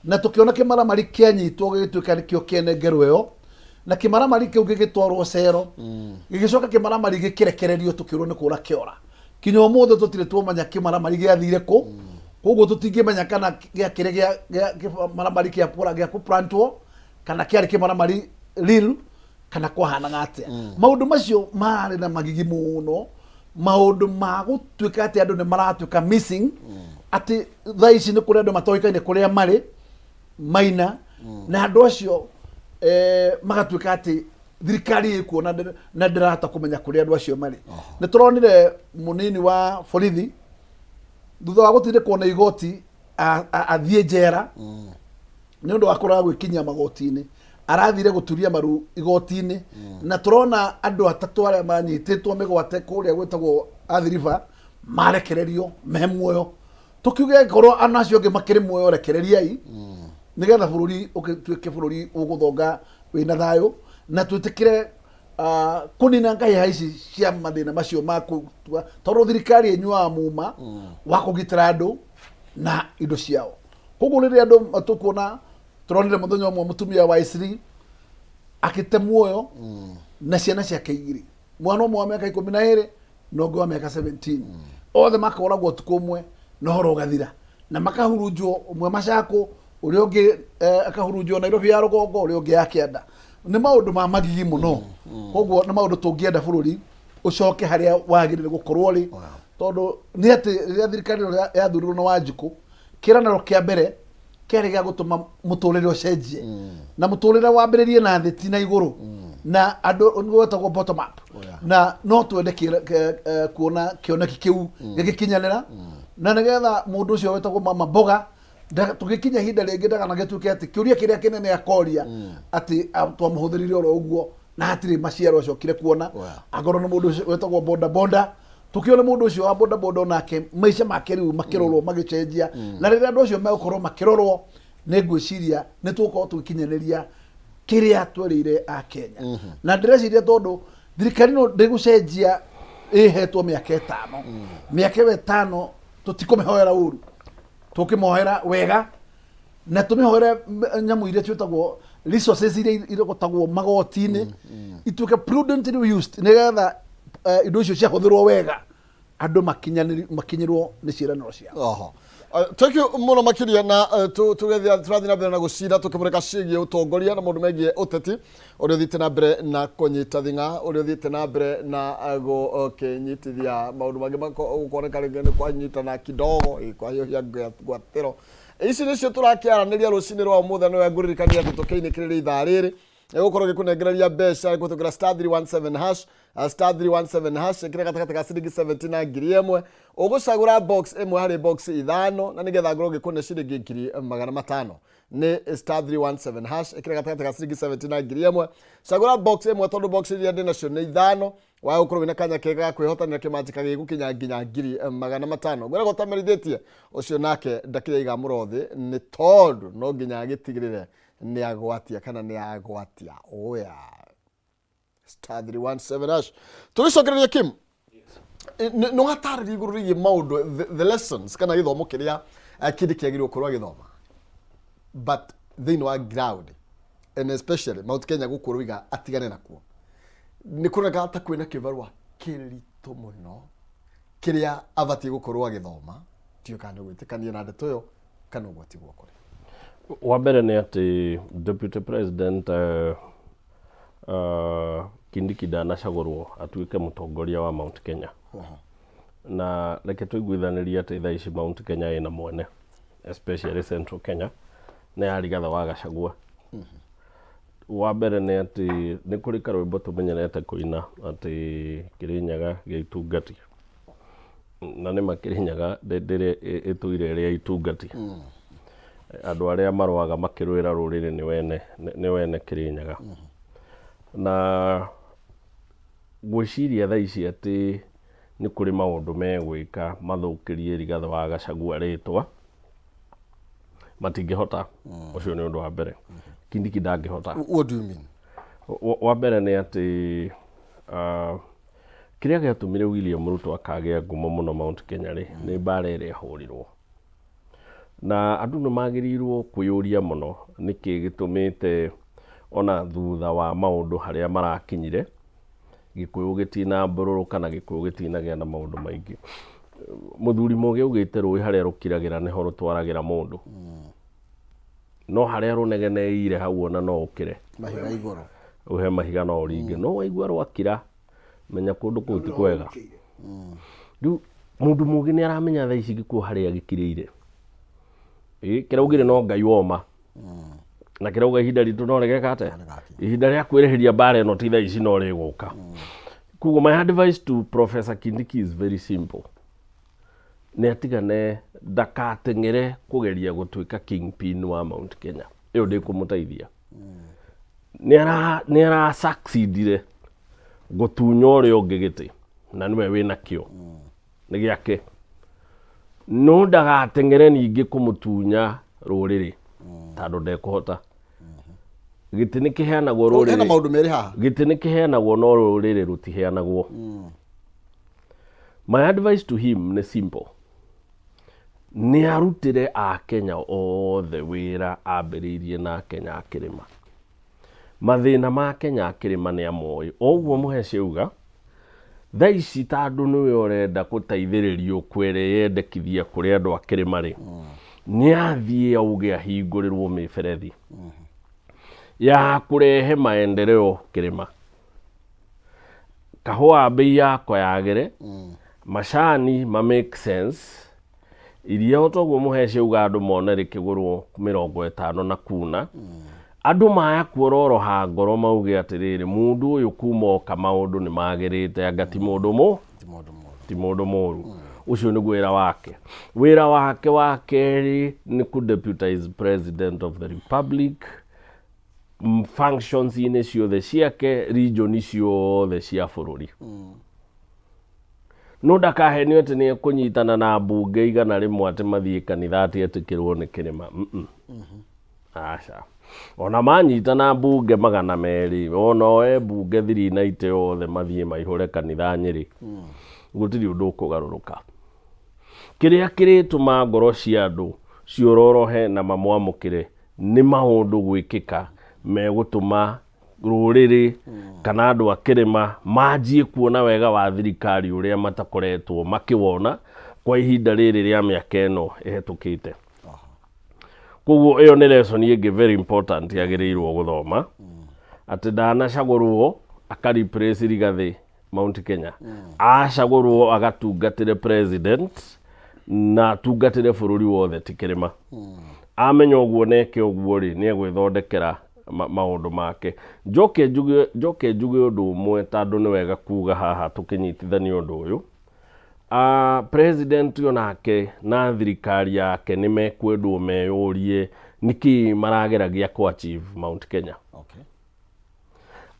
na tũkĩona kĩmaramari kĩanyitwo gĩgĩtuĩka nĩkĩo kĩene ngerwo ĩyo, na kĩmaramari kĩu gĩgĩtwarwo cero, gĩgĩcoka kĩmaramari gĩkĩrekererio, tũkĩrwo nĩ kũra kĩora. Kinya ũmũthĩ tũtirĩ twamenya kĩmaramari gĩathire kũ. Koguo tũtingĩmenya kana gĩakĩrĩ gĩa kĩmaramari kĩa gĩa kũplantwo, kana kĩarĩ kĩmaramari real, kana kwahanaga atĩa. Maũndũ macio mararĩ na magigi mũno, maũndũ ma gũtuĩka atĩ andũ nĩ maratuĩka missing, atĩ thaa ici nĩ kũrĩ andũ matoĩkaine kũrĩa marĩ, Maina, na andũ acio magatuĩka atĩ thirikari ĩkuo na ndĩrahota kũmenya kũrĩa andũ acio marĩ. Nĩ tũronire mũnini wa borithi thutha wa gũtindĩkwo nĩ igoti athiĩ njera nĩ ũndũ wa kũrega gwĩkinyia magoti-inĩ, arathire gũturia maru igoti-inĩ. Na tũrona andũ atatũ arĩa manyitĩtwo mĩgwate kũrĩa gwĩtagwo Athi River marekererio me muoyo. Tũkiuge angĩkorwo andũ acio angĩ makĩrĩ muoyo, rekereriai, nĩgetha bũrũri ũgĩtuĩke bũrũri ũgũthonga wĩna thayũ, na twĩtĩkĩre kũnina ngahĩha ici cia mathĩna macio ma kũtua, tondũ thirikari ĩnyuaga muma wa kũgitĩra andũ na indo ciao. Koguo rĩrĩa andũ tũkuona, tũronire mũthenya ũmwe mũtumia wa Isri akĩte muoyo na ciana ciake igĩrĩ, mwana ũmwe wa mĩaka 12 na ũngĩ wa mĩaka 17, othe makoragwo ũtukũ ũmwe na ũhoro ũgathira, na makahurunjwo, ũmwe Machakũ, ũrĩa ũngĩ akahurunjwo Nairobi ya rũgongo, ũrĩa ũngĩ ya kĩanda. Nĩ maũndũ ma magigi mũno. Koguo nĩ maũndũ tũngĩenda bũrũri ũcoke harĩa wagĩrĩire gũkorwo rĩ, tondũ nĩ atĩ rĩrĩa thirikari ĩno yathurirwo na Wanjikũ, kĩranĩro kĩa mbere kĩarĩ gĩa gũtũma mũtũrĩre ũcenjie, na mũtũrĩre wambĩrĩrie na thĩ ti na igũrũ. Na andũ nĩguo wetagwo bottom up. Oh, yeah. Na no twende kuona kĩoneki kĩu gĩgĩkinyanĩra, na nĩgetha mũndũ ũcio wetagwo mama mboga tũgĩkinya ihinda rĩngĩ ndakanagĩtuĩke atĩ kĩũria kĩrĩa kĩnene akoria atĩ twamũhũthĩrire oro ũguo na hatirĩ maciaro acokire kuona. Oh, yeah. Angorwo nĩ mũndũ ũcio wetagwo boda boda, tũkĩone mũndũ ũcio wa boda boda onake maica make rĩu makĩrorwo magĩcenjia. Na rĩrĩa andũ acio megũkorwo makĩrorwo, nĩ ngwĩciria nĩ tũgũkorwo tũgĩkinyanĩria kĩrĩa twerĩire a Kenya. Na ndĩreciria tondũ thirikari ĩno ndĩgũcenjia, ĩhetwo mĩaka 5, mĩaka ĩyo 5 tũtikũmĩhoera ũru, tũkĩmohera wega na tũmĩhoere nyamũ iria ciĩtagwo resources iria irogotagwo magoti-inĩ ituĩke prudently used, nĩgetha indo icio ciahũthĩrwo wega andũ makinyĩrwo nĩ ciĩranĩro ciao. Oho. Thank you mũno makĩria na tũgethia tũrathiĩ na mbere na gũcira tũkĩmũrĩka ciĩgiĩ ũtongoria na maũndũ megiĩ ũteti ũrĩa ũthiĩte na mbere na kũnyita thing'a, ũrĩa ũthiĩte na mbere na gũkĩnyitithia maũndũ mangĩ gũkoneka rĩngĩ nĩ kwanyitana kidogo, kwahiũhia ngwatĩro. Ici nĩcio tũrakĩaranĩria rũcinĩ rwa ũmũthĩ. Nĩwe ngũririkania atĩ tũkĩinĩkĩrĩria ithaa rĩrĩ ĩgũkorwo ĩgĩkũnengereria mbeca kũhĩtũkĩra *317 hash, *317 hash. Ĩkĩra gatagatĩ ka ciringi 70 na 1000, ũgũcagũra box ĩmwe harĩ box ithano, na nĩgetha ngorwo ngĩkũne ciringi 500,000. Nĩ *317 hash, ĩkĩra gatagatĩ ka ciringi 70 na 1000, cagũra box ĩmwe, tondũ box iria ndĩ nacio nĩ ithano. Wa gũkorwo wĩna kanya kega ga kwĩhotanĩra kĩmanjĩka gĩgũkinya nginya 500,000. Ngwĩra gũtamerithĩtie ũcio nake ndakĩrĩ aiga mũrothi, nĩ tondũ no nginya agĩtigĩrĩre nĩ agwatia kana nĩ agwatia oya *317 hash. Tũgĩcokereria Kim, nĩ watarĩria igũrũ rĩgiĩ maũndũ, the lessons kana gĩthomo kĩrĩa kĩndĩ kĩagĩrĩirwo gũkorwo agĩthoma, but thĩinĩ wa ground and especially Mount Kenya gũkũ rũiga atigane nakuo, nĩ kũroneka ta kwĩna kĩbarũa kĩritũ mũno kĩrĩa abatiĩ gũkorwo agĩthoma. Ndiũĩ kana nĩ ũgwĩtĩkania na ndeto ĩyo kana ũguo tiguo kũrĩ. Wa mbere nĩ atĩ Deputy President Kindiki ndanacagũrwo atuĩke mũtongoria wa Mount Kenya. Na reke tũiguithanĩrie atĩ thaa ici Mount Kenya ĩna mwene, especially Central Kenya, nĩ ya Rigathĩ wa Gachagua. Wa mbere nĩ atĩ nĩ kũrĩ karwĩmbo tũmenyerete kũina atĩ Kĩrĩnyaga gĩa itungati, na nĩma Kĩrĩnyaga ndĩrĩ ĩtũire ĩrĩ ya itungati. Andũ arĩa marũaga makĩrũĩra rũrĩrĩ nĩ wene Kĩrĩnyaga. Na ngwĩciria thaa ici atĩ nĩ kũrĩ maũndũ megwĩka mathũkĩrie Rigathĩ wa Gachagua rĩtwa, matingĩhota. Ũcio nĩ ũndũ wa mbere. Kindiki ndangĩhota. What do you mean? Wa mbere nĩ atĩ kĩrĩa gĩatũmire William Ruto akagĩa ngumo mũno Mount Kenya rĩ, nĩ mbara ĩrĩa ĩhũrirwo. Na andũ nĩ magĩrĩirwo kwĩyũria mũno nĩkĩ gĩtũmĩte ona thutha wa maũndũ harĩa marakinyire Gĩkũyũ gĩtinambũrũrũka na Gĩkũyũ gĩtinagĩa na maũndũ maingĩ. Mũthuri mũgĩ augĩte rũĩ harĩa rũkiragĩra nĩho rũtwaragĩra mũndũ, no harĩa rũnegeneire hau ona no ũkĩre mahiga igũrũ. Ũhe mahiga no ũringe, no waigua rwakira, menya kũndũ kũu ti kwega. Rĩu mũndũ mũgĩ nĩ aramenya thaa ici Gĩkũyũ harĩa gĩkirĩire. Ĩ kĩraugire no Ngai woma na kĩrauga ihinda ritũ no rĩgeka atĩa, ihinda rĩa kwĩrĩhĩria mbara ĩno ti thaa ici no rĩgũka. Koguo my advice to Professor Kindiki is very simple: nĩ atigane, ndakateng'ere kũgeria gũtuĩka kingpin wa Mount Kenya. Ĩyo ndĩkũmũteithia. Nĩ ara succeedire gũtunya ũrĩa ũngĩ gĩtĩ na nĩwe wĩna kĩo nĩ gĩake, no ndagateng'ere ningĩ kũmũtunya rũrĩrĩ tondũ ndekũhota. Gĩtĩ nĩ kĩheanagwo Hena rũrĩrĩ. Maũndũ merĩ haha. Gĩtĩ nĩ kĩheanagwo no rũrĩrĩ rũtiheanagwo. My advice to him nĩ simple: nĩ arutĩre akenya othe wĩra ambĩrĩirie na Akenya akĩrĩma. Mathĩna ma Kenya akĩrĩma nĩ amoĩ. O ũguo Mũheci auga thaa ici, tondũ nĩwe ũrenda gũteithĩrĩrio kwĩyendekithia kũrĩ andũ a kĩrĩma rĩ, nĩ athiĩ auge ahingũrĩrwo mĩberethi ya kũrehe maendeleo kĩrĩma, kahũa mbei yako yagĩre, macani ma make sense, iria o toguo Mũheci auga andũ mone rĩkĩgũrwo 50 na kuna. Andũ maya kuororoha ngoro mauge atĩrĩrĩ, mũndũ ũyũ kuma oka maũndũ nĩ magĩrĩte, anga ti mũndũ mũ ti mũndũ mũru. Ũcio nĩguo wĩra wake. Wĩra wake wa kerĩ nĩ kũ deputize president of the republic functions-inĩ ciothe ciake, region ciothe cia bũrũri. No ndakahenio atĩ nĩ ekũnyitana na mbunge 100 atĩ mathiĩ kanitha atĩ etĩkĩrwo nĩ kĩrĩma. Aca. Ona manyitana mbunge 200, ona oe mbunge 390 othe mathiĩ maihũre kanitha Nyĩrĩ, gũtirĩ ũndũ ũkũgarũrũka. Kĩrĩa kĩrĩtũma ngoro cia andũ ciororohe na mamwamũkĩre nĩ maũndũ gwĩkĩka megũtũma rũrĩrĩ kana andũ a kĩrĩma manjie kuona wega wa thirikari ũrĩa matakoretwo makĩwona kwa ihinda rĩrĩ rĩa mĩaka ĩno ĩhetũkĩte. Koguo ĩyo nĩ lesson ĩngĩ very important yagĩrĩirwo gũthoma, atĩ ndanacagũrwo aka replace Rigathĩ Mount Kenya, acagũrwo agatungatĩre president na atungatĩre bũrũri wothe, ti kĩrĩma. Amenya ũguo na eke ũguo rĩ, nĩ egwĩthondekera maũndũ make. Njoke njuge ũndũ ũmwe, tondũ nĩ wega kuga haha tũkĩnyitithania ũndũ ũyũ. President onake na thirikari yake nĩ mekwendwo meyũrie nĩkĩ marageragia kũ achieve Mount Kenya.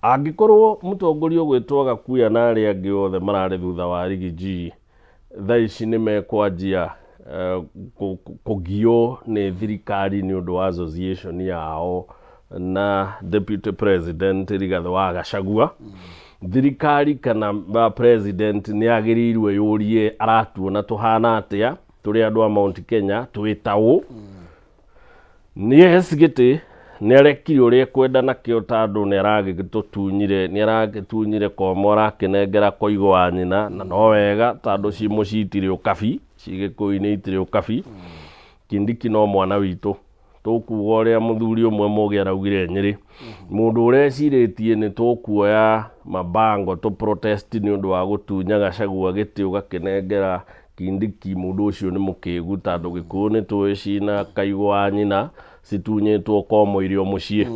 Angĩkorwo mũtongoria ũgwĩtwo Gakuya na arĩa angĩ othe mararĩ thutha wa Riggy G thaa ici nĩ mekwanjia kũgio nĩ thirikari nĩ ũndũ wa association yao na deputy president Rigathĩ wa Gachagua, thirikari kana president nĩ agĩrĩirwo yũrie aratuona tũhana atĩa tũrĩ andũ a Mount Kenya twĩ taũ. Yes, gĩtĩ nĩ arekire ũrĩa ekwenda nakĩo, tondũ nĩ aragĩtunyire komo arakĩnengera koigo wa nyina, na no wega tondũ ci mũciĩ itirĩ ũkabi, ci Gĩkũyũ-inĩ itirĩ ũkabi. Kindiki no mwana witũ, tũkuga ũrĩa mũthuri ũmwe mũgĩ araugire Nyĩrĩ, mũndũ ũrecirĩtie nĩ tũkuoya mabango tũ protest nĩ ũndũ wa gũtunya Gachagua gĩtĩ ũgakĩnengera Kindiki, mũndũ ũcio nĩ mũkĩgu, tondũ Gĩkũyũ nĩ tũĩ cina kaigũ wa nyina citunyĩtwo komo irio mũciĩ.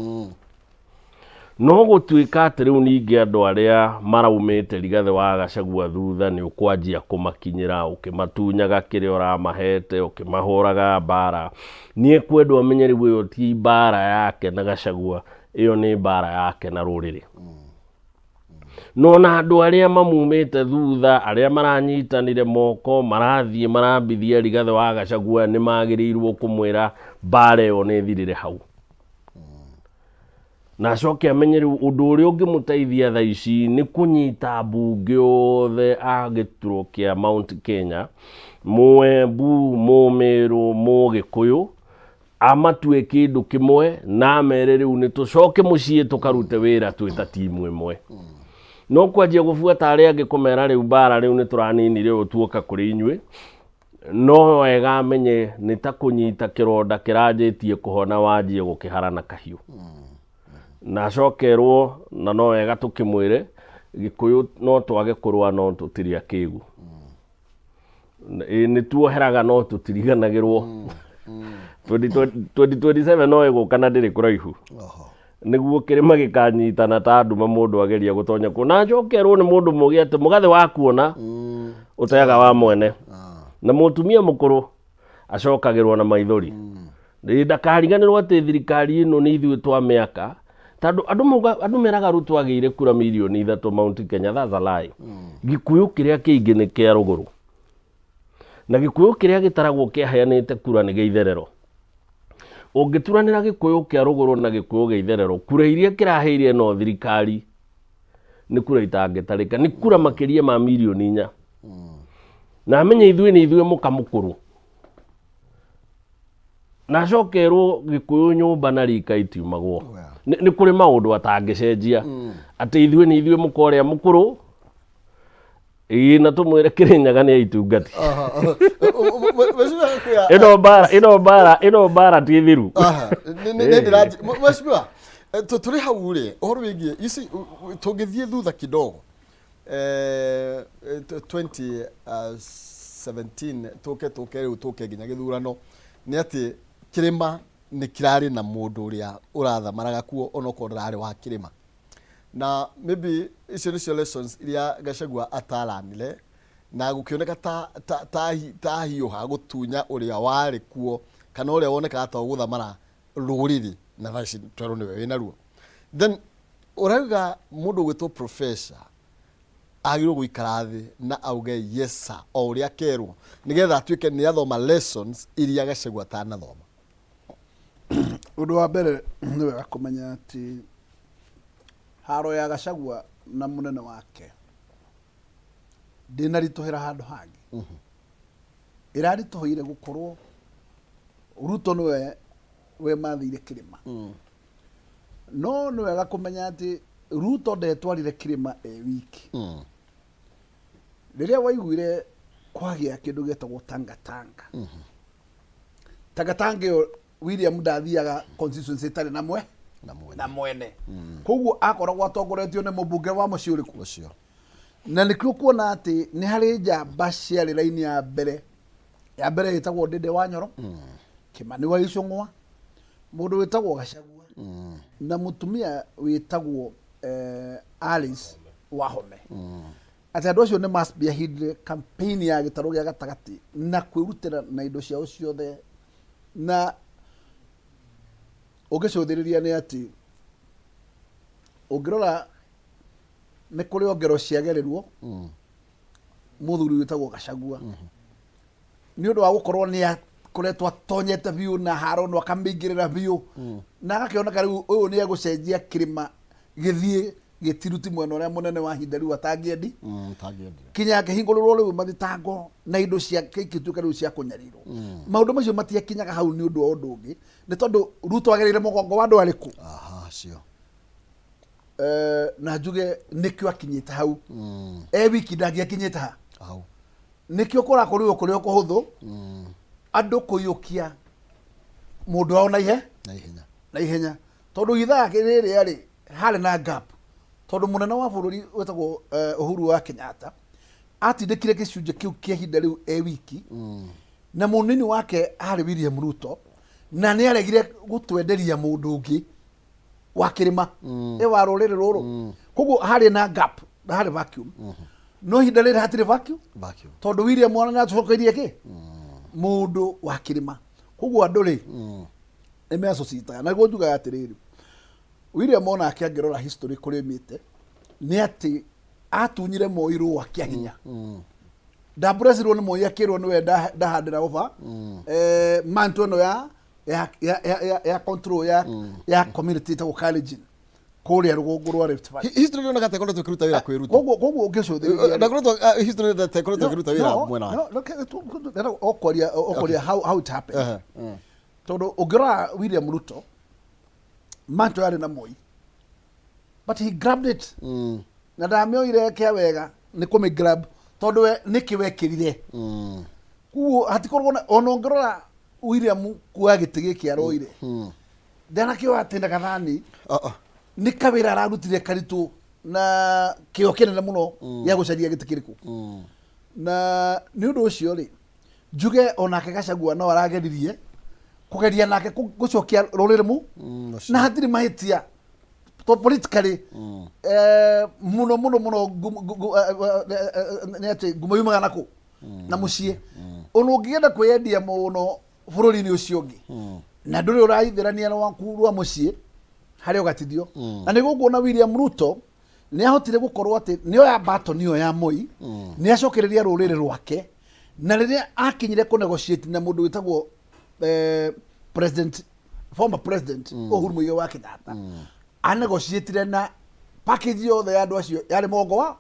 No gũtuĩka atĩ rĩu ningĩ andũ arĩa maraumĩte Rigathĩ wa Gachagua thutha nĩ ũkwanjia kũmakinyĩra ũkĩmatunyaga kĩrĩa ũramahete, ũkĩmahũraga mbara, nĩ ekwendwo amenye rĩu ĩyo ti mbara yake na Gachagua, ĩyo nĩ mbara yake na rũrĩrĩ. No na andũ arĩa mamumĩte thutha, arĩa maranyitanire moko marathiĩ marambithia Rigathĩ wa Gachagua, nĩ magĩrĩirwo kũmwĩra mbara ĩyo nĩ ĩthirĩre hau, na acoke amenye rĩu ũndũ ũrĩa ũngĩmũteithia thaa ici nĩ kũnyita mbunge othe a gĩturwa kĩa Mount Kenya, Mũembu, Mũmĩrũ, Mũgĩkũyũ, amatue kĩndũ kĩmwe na amere rĩu nĩ tũcoke mũciĩ tũkarute wĩra twĩ ta timu ĩmwe. No kwanjia gũbuata arĩa angĩ kũmera rĩu mbara rĩu nĩ tũraninire ũyũ tuoka kũrĩ inyuĩ, no wega amenye nĩ ta kũnyita kĩronda kĩranjĩtie kũhona wanjie gũkĩhara na kahiũ. Na acokerwo na no wega tũkĩmwĩre Gĩkũyũ no twage kũrũa no tũtirĩ akĩgu. Ĩ nĩ tuoheraga no tũtiriganagĩrwo. 2027 no ĩgũka na ndĩrĩ kũraihu, nĩguo kĩrĩma gĩkanyitana ta nduma mũndũ ageria gũtonya kuo. Na njokerwo nĩ mũndũ mũgĩ atĩ mũgathĩ wa kuona ũteaga wa mwene, na mũtumia mũkũrũ acokagĩrwo na maithori. Ndakariganĩrwo atĩ thirikari ĩno nĩ ithuĩ twa mĩaka, tondũ andũ mauga, andũ meraga Ruto agĩire kura mirioni 3 Mount Kenya. That's a lie. Gĩkũyũ kĩrĩa kĩingĩ nĩ kĩa rũgũrũ, na Gĩkũyũ kĩrĩa gĩtaragwo kĩaheanĩte kura nĩ gĩa itherero. Ũngĩturanĩra Gĩkũyũ kĩa rũgũrũ na Gĩkũyũ gĩa itherero, kura iria kĩraheire no thirikari nĩ kura itangĩtarĩka, nĩ kura makĩria ma mirioni 4. Na amenye ithuĩ nĩ ithuĩ mũka mũkũrũ, na acokerwo Gĩkũyũ nyũmba na rika itiumagwo. Nĩ kũrĩ maũndũ atangĩcenjia, atĩ ithuĩ nĩ ithuĩ mũka ũrĩa mũkũrũ. Ĩĩ, na tũmwĩre Kĩrĩnyaga nĩ aitungati. Mheshimiwa Gĩkũya, Ĩno mbara ti thiru. Mheshimiwa, tũrĩ hau rĩ, ũhoro wĩgiĩ ici, tũngĩthiĩ thutha kidogo, 2017 tũke rĩu tũke nginya gĩthurano, nĩ atĩ kĩrĩma Nĩ kĩrarĩ na mũndũ ũrĩa ũrathamaraga kuo onokorwo ndararĩ wa kĩrĩma. Na maybe icio nĩcio lessons iria Gachagua ataranire na gũkĩoneka ta ta ta ta hiũha gũtunya ũrĩa warĩ kuo kana ũrĩa wonekaga ta ũgũthamara rũrĩrĩ, na thaa ici twerwo nĩwe wĩna ruo. Then ũrauga mũndũ ũgwĩtwo professor agĩrĩirwo gũikara thĩ na auge yes sir o ũrĩa akerwo, nĩgetha atuĩke nĩ athoma lessons iria Gachagua atanathoma. Ũndũ wa mbere, nĩ wega kũmenya atĩ haro ya Gachagua na mũnene wake ndĩnaritũhĩra handũ hangĩ. Ĩraritũhĩire gũkorwo Ruto nĩwe wemathĩire kĩrĩma. No nĩ wega kũmenya atĩ Ruto ndetwarire kĩrĩma e wiki. Rĩrĩa waiguire kwagĩa kĩndũ gĩetagwo tangatanga, tangatanga ĩyo, William ndathiaga constituency ĩtarĩ na mwe na mwene. Na mwene. Koguo akoragwo atongoretio nĩ mũmbunge wa mũciĩ ũrĩkũ. Ũcio. Na nĩkĩo kuona atĩ nĩ harĩ njamba ciarĩ raini ya mbere. Ya mbere ĩtagwo Ndĩndĩ wa Nyoro, Kĩmani wa Icũng'wa, mũndũ wĩtagwo Gachagua na mũtumia wĩtagwo Alice Wahome, atĩ andũ acio nĩ ma-spearheadire campaign ya gĩtarũ gĩa gatagatĩ na kwĩrutĩra na indo ciao ciothe. Na ũngĩcũthĩrĩria nĩ atĩ ũngĩrora nĩ kũrĩ ongero ciagerirwo mũthuri wĩtagwo Gachagua nĩ ũndũ wa gũkorwo nĩ akoretwo atonyete biũ na haro no akamĩingĩrĩra biũ na agakĩoneka rĩu ũyũ nĩ egũcenjia kĩrĩma gĩthiĩ gĩtiruti mwena ũrĩa mũnene wa hinda rĩu atangĩendi. Tangĩendio. Kinya akĩhingũrĩrwo rĩu mathitango na indo ciake ikĩtuĩka rĩu cia kũnyarirwo. Maũndũ macio matiakinyaga hau nĩ ũndũ wa ũndũ ũngĩ, nĩ tondũ Ruto agereire mũgongo wa andũ arĩkũ. Aha, cio. Na njuge nĩkĩo akinyĩte hau e wiki, ndangĩakinyĩte ha hau. Nĩkĩo kũrakorirwo kũrĩ o kũhũthũ andũ kũiyũkia mũndũ wao na ihe na ihenya. Na ihenya, tondũ ithaa rĩrĩa rĩ harĩ na gap, tondũ mũnene wa bũrũri wĩtagwo Uhuru wa Kenyatta atindĩkire gĩcunjĩ kĩu kĩa ihinda rĩu e wiki, na mũnini wake arĩ William Ruto, na nĩ aregire gũtwenderia mũndũ ũngĩ wa kĩrĩma ĩ wa rũrĩrĩ rũrũ. Koguo harĩ na gap na harĩ vacuum, no ihinda rĩrĩ hatirĩ vacuum. Vacuum. Tondũ William ona nĩ acokeirie kĩ mũndũ wa kĩrĩma. Koguo andũ rĩ nĩ meacocitaga na nĩguo njugaga atĩrĩrĩ, William onake angĩrora history kũrĩa oimĩte nĩ atĩ atunyire Moi rũa kĩa hinya. Ndamburecirwo nĩ Moi akĩrwo nĩwe ndahandĩra over manto ĩno ya control ya community ĩtagwo Kalenjin kũrĩa rũgongo rwa Rift Valley. History ĩroneka ta ĩkoretwo ĩkĩruta wĩra kwĩ Ruto. Koguo ũngĩcũthĩrĩria Ndakoretwo history ta ĩkoretwo ĩkĩruta wĩra mwena wake. No, no, okwaria how it happened. Tondũ ũngĩrora William Ruto, manto yarĩ na Moi, but he grabbed it na ndamĩoire kĩa wega nĩ kũmĩ grab, tondũ we nĩkĩ wekĩrire. Koguo hatikorwo ona ũngĩrora William kuoya gĩtĩ gĩkĩ aroire, ndanakĩoya atĩ na gathani. Ah, ah. Nĩ kawĩra ararutire karitũ na kĩo kĩnene mũno gĩa gũcaria gĩtĩ kĩrĩkũ. Na nĩ ũndũ ũcio rĩ, njuge onake Gachagua no arageririe kũgeria nake gũcokia rũrĩrĩ mu ũcio. Na hatirĩ mahĩtia to politically mũno mũno mũno nĩ atĩ ngumo yumaga nakũ na mũciĩ. Ona ũngĩgenda kwĩyendia mũno bũrũri-inĩ ũcio ũngĩ na ndũrĩ ũraithĩrania na waku rwa mũciĩ harĩa ũgatithio. Na nĩguo nguona William Ruto nĩ ahotire gũkorwo atĩ nĩ oya baton ĩyo ya Moi, nĩ acokereria rũrĩrĩ rwake. Na rĩrĩa akinyire kũ negotiate na mũndũ wĩtagwo president, former president Uhuru Muigai wa Kenyatta, anegotiatire na package yothe ya andũ acio yarĩ mũgongo wa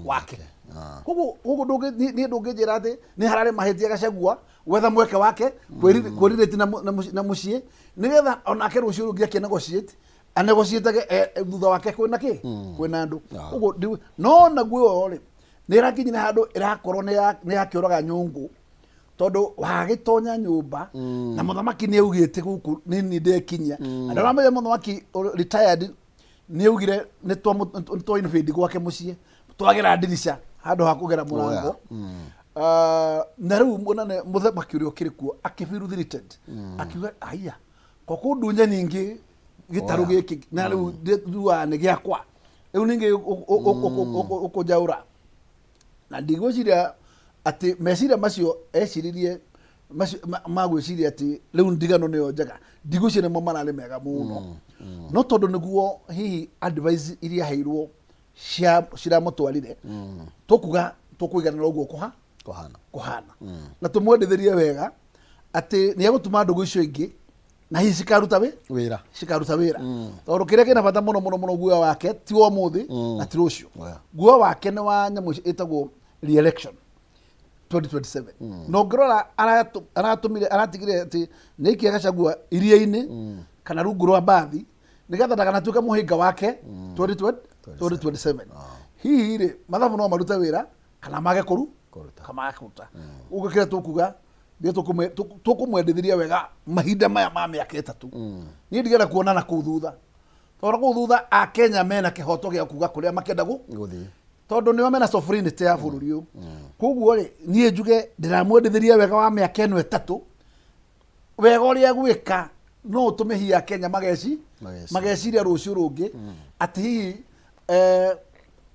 wake. Koguo niĩ ndũngĩnjĩra atĩ nĩ hararĩ mahĩtia Gachagua gwetha mweke wake kwĩrirĩti na mũciĩ, nĩgetha onake rũciũ rũngĩ akĩ negotiate anegotiatage thutha wake kwĩna kĩ kwĩna andũ. Koguo no naguo ĩyo rĩ nĩ ĩrakinyire handũ ĩrakorwo nĩ yakĩũraga nyũngũ, tondũ wagĩtonya nyũmba na mũthamaki nĩ augĩte gũkũ nĩ niĩ ndekinyia. Na ndĩramenya mũthamaki retired nĩ augire nĩ twa invade gwake mũciĩ, twagera ndirica handũ ha kũgera mũrango. Ah, na rĩu mũnene mũthamaki ũrĩa ũkĩrĩ kuo akĩfeel threatened, akiuga, "Aya, Ko kũndunya ningĩ gĩtarũ Oya. gĩkĩ na rĩu nduaga nĩ gĩakwa rĩu ningĩ ũkũnjaũra na ndigwĩciria atĩ meciria macio eciririe macio ma gwĩciria atĩ rĩu ndigano nĩyo njega, ndigwĩciria nĩmo mararĩ mega mũno, no tondũ nĩguo hihi advice iria aheirwo cia ciramũtwarire, tũkuga tũkũiganĩra ũguo kũha Kũhana. Kũhana na tũmwendithĩrie wega atĩ nĩ egũtuma ndũgũ icio ingĩ na hihi cikaruta wĩ wĩra. Cikaruta wĩra, tondũ kĩrĩa kĩna bata mũno mũno mũno, guoya wake ti wa ũmũthĩ na ti rũciũ. Oya. Guoya wake nĩ wa nyamũ ĩtagwo re-election 2027, na ũngĩrora aratũmire aratigire atĩ nĩ aikia Gachagua iria-inĩ kana rungu rwa mbathi nĩgetha ndakanatuĩke mũhĩnga wake 2020 2027. Hihi rĩ, mathabu no marute wĩra kana mage kũru Kũruta. Kana mage kũruta. Ũguo kĩrĩa tũkuga nĩ tũkũmwendithĩria wega mahinda maya ma mĩaka 3. Niĩ ndigenda kuona na kũu thutha, tondũ kũu thutha akenya mena kĩhoto gĩa kuga kũrĩa makĩenda gũ gũthiĩ, tondũ nĩo mena sovereignty ya bũrũri ũyũ. Koguo rĩ, niĩ njuge ndĩramwendithĩria wega wa mĩaka ĩno 3, wega ũrĩa gwĩka no ũtũme hihi akenya mageci Mageciria. Mageciria rũciũ rũngĩ atĩ hihi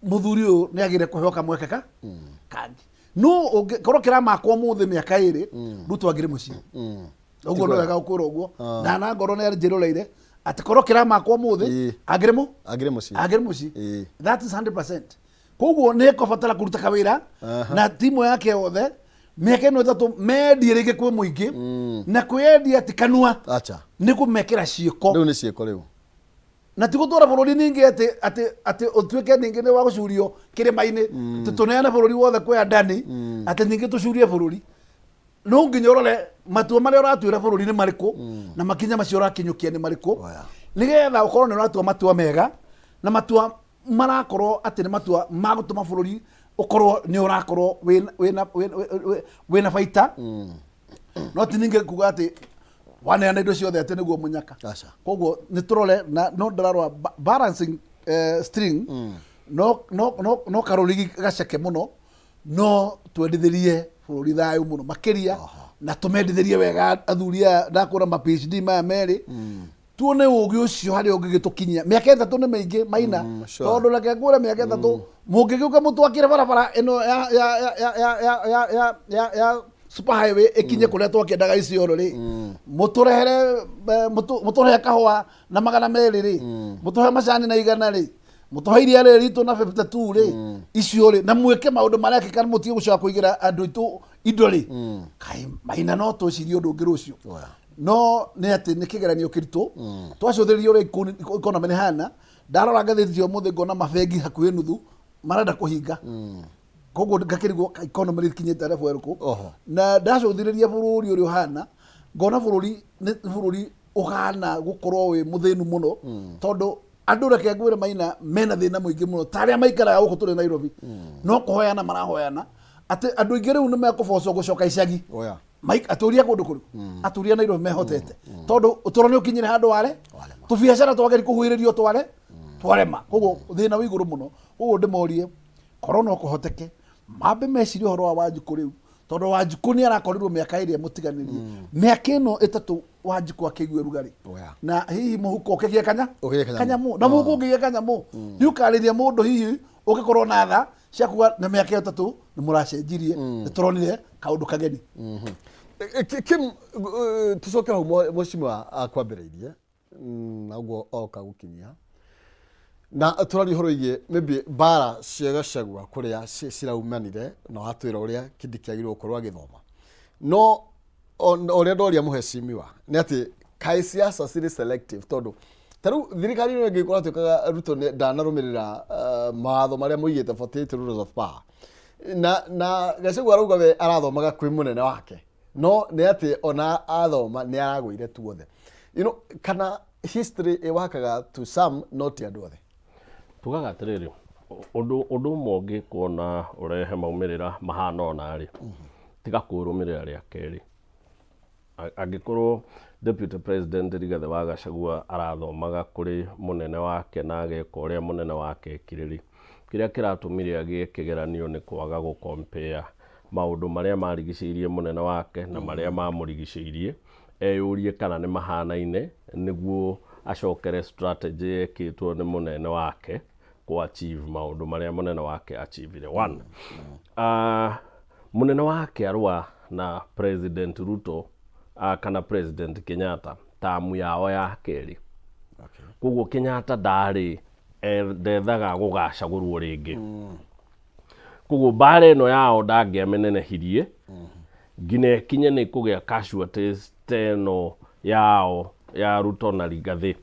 mũthuri ũyũ nĩ agĩrĩire kũheo kamweke ka kangĩ. No ũngĩkorwo kĩramakwo ũmũthĩ mĩaka 2, Ruto angĩrĩ mũciĩ ũguo no wega gũkwĩra ũguo ndana ngorwo nĩ anjĩroreire atĩ korwo kĩramakwo ũmũthĩ angĩrĩ mũ Angĩrĩ mũciĩ. Angĩrĩ mũciĩ. That is 100%. Koguo nĩ ekũbatara kũruta kawĩra na timu yake yothe mĩaka ĩno 3, mendie rĩngĩ kwĩ mũingĩ, na kwĩyendia ti kanua. Acha. Nĩ kũmekĩra ciĩko. Rĩu nĩ ciĩko rĩu. Na ti gũtwara bũrũri ningĩ atĩ ũtuĩke ningĩ nĩ wa gũcurio kĩrĩma-inĩ, atĩ tũneane bũrũri wothe kwĩ andani, atĩ ningĩ tũcurie bũrũri. No nginya ũrore matua marĩa ũratuĩra bũrũri nĩ marĩkũ na makinya macio ũrakinyũkia nĩ marĩkũ, Oya. nĩgetha ũkorwo nĩ ũratua matua mega na matua marakorwo atĩ nĩ matua ma gũtũma bũrũri ũkorwo nĩ ũrakorwo wĩna baita, no ti ningĩ kuga atĩ waneana indo ciothe atĩ nĩguo mũnyaka. Aca. Koguo nĩ tũrore na no ndĩrarora balancing string, no karũrigi gaceke mũno, no twendithĩrie bũrũri thayũ mũno makĩria na tũmendithĩrie wega athuri aya ndakwĩra ma PhD maya merĩ, tuone ũgĩ ũcio harĩa ũngĩgĩtũkinyia. Mĩaka 3 nĩ mĩingĩ maina. Tondũ reke ngwĩre, mĩaka 3 mũngĩgĩũka mũtwakĩre barabara ĩno ya super highway ĩkinye kũrĩa twakĩendaga Isiolo rĩ, mũtũrehere mũtũrehe kahũa na 200 rĩ, mũtũhe macani na 100 rĩ, mũtũhe iria rĩrĩ ritũ na 52 rĩ, icio rĩ, na mwĩke maũndũ marekĩka, mũtige gũcoka kũigĩra andũ aitũ indo rĩ, kaĩ maina no twĩcirie ũndũ ũngĩ rũciũ. Oya. No nĩ atĩ nĩ kĩgeranio kĩritũ twacũthĩrĩria ũrĩa economy nĩ hana. Ndarora ngathĩti cia ũmũthĩ ngona mabengi hakuhĩ nuthu marenda kũhinga, koguo ngakĩrigwo economy rĩkinyĩte level ĩrĩkũ. Na ndacũthĩrĩria bũrũri ũrĩa ũhana, ngona bũrũri nĩ bũrũri ũhana gũkorwo wĩ mũthĩnu mũno, tondũ andũ, reke ngwĩre maina, mena thĩna mũingĩ mũno ta arĩa maikaraga gũkũ tũrĩ Nairobi, no kũhoyana marahoyana, atĩ andũ aingĩ rĩu nĩ mekũbocwo gũcoka icagi. Oya. Atũria kũndũ kũrĩ atũria Nairobi mehotete, tondũ ũtũro nĩ ũkinyire handũ ware Warema. tũbiacara twageri kũhuhĩrĩrio tware twarema, koguo thĩna wĩ igũrũ mũno. Koguo ndĩmorie korwo no kũhoteke mambe mecirie ũhoro wa Wanjikũ rĩu, tondũ Wanjikũ nĩ arakorirwo mĩaka ĩrĩa mũtiganĩrie, mĩaka ĩno 3 Wanjikũ akĩigua rugarĩ. Oya. Na hihi mũhuko ũkĩgĩa kanya Ũkĩgĩe kanyamũ. Kanyamũ na mũhuko ũngĩgĩa kanyamũ nĩ ũkarĩria mũndũ, hihi ũngĩkorwo na tha cia kuga na mĩaka ĩyo 3 nĩ mũracenjirie, nĩ tũronire kaũndũ kageni. Kim, tucoke hau mheshimiwa akwambĩrĩirie na ũguo oka gũkinyia na tũraria ũhoro wĩgiĩ maybe mbara cia Gachagua kũrĩa ciraumanire, na watwĩra ũrĩa Kindiki agĩrĩirwo gũkorwo agĩthoma, no ũrĩa ndoria mũheshimiwa nĩ atĩ kaĩ siasa cirĩ selective, tondũ ta rĩu thirikari ĩno ĩngĩ ĩtuĩkaga Ruto ndanarũmĩrĩra mawatho marĩa mũigĩte 48 rules of power, na Gachagua arauga we arathomaga kwĩ mũnene wake, no nĩ atĩ ona athoma nĩ aragũire tuothe, kana history ĩwakaga to some, not andũ othe. Tugaga atĩrĩrĩ, ũndũ ũmwe ũngĩkwo na ũrehe maumĩrĩra mahana ona rĩ, tiga kũrũmĩrĩra rĩa kerĩ. Angĩkorwo Deputy President Rigathĩ wa Gachagua arathomaga kũrĩ mũnene wake na ageka ũrĩa mũnene wake ekire rĩ, kĩrĩa kĩratũmire agĩe kĩgeranio nĩ kwaga gũ compare maũndũ marĩa marigicĩirie mũnene wake na marĩa mamũrigicĩirie. Eyũrie kana nĩ mahanaine nĩguo acokere strategy yekĩtwo nĩ mũnene wake kũ achieve maũndũ marĩa mũnene wake achievire. One, mũnene wake arũa na President Ruto kana President Kenyatta tamu yao ya kerĩ. Koguo Kenyatta ndarĩ ndethaga gũgacagũrwo rĩngĩ. Koguo mbara ĩno yao ndangĩamĩnenehirie nginya ĩkinye nĩ kũgĩa casualties ta ĩno yao ya Ruto na Rigathĩ.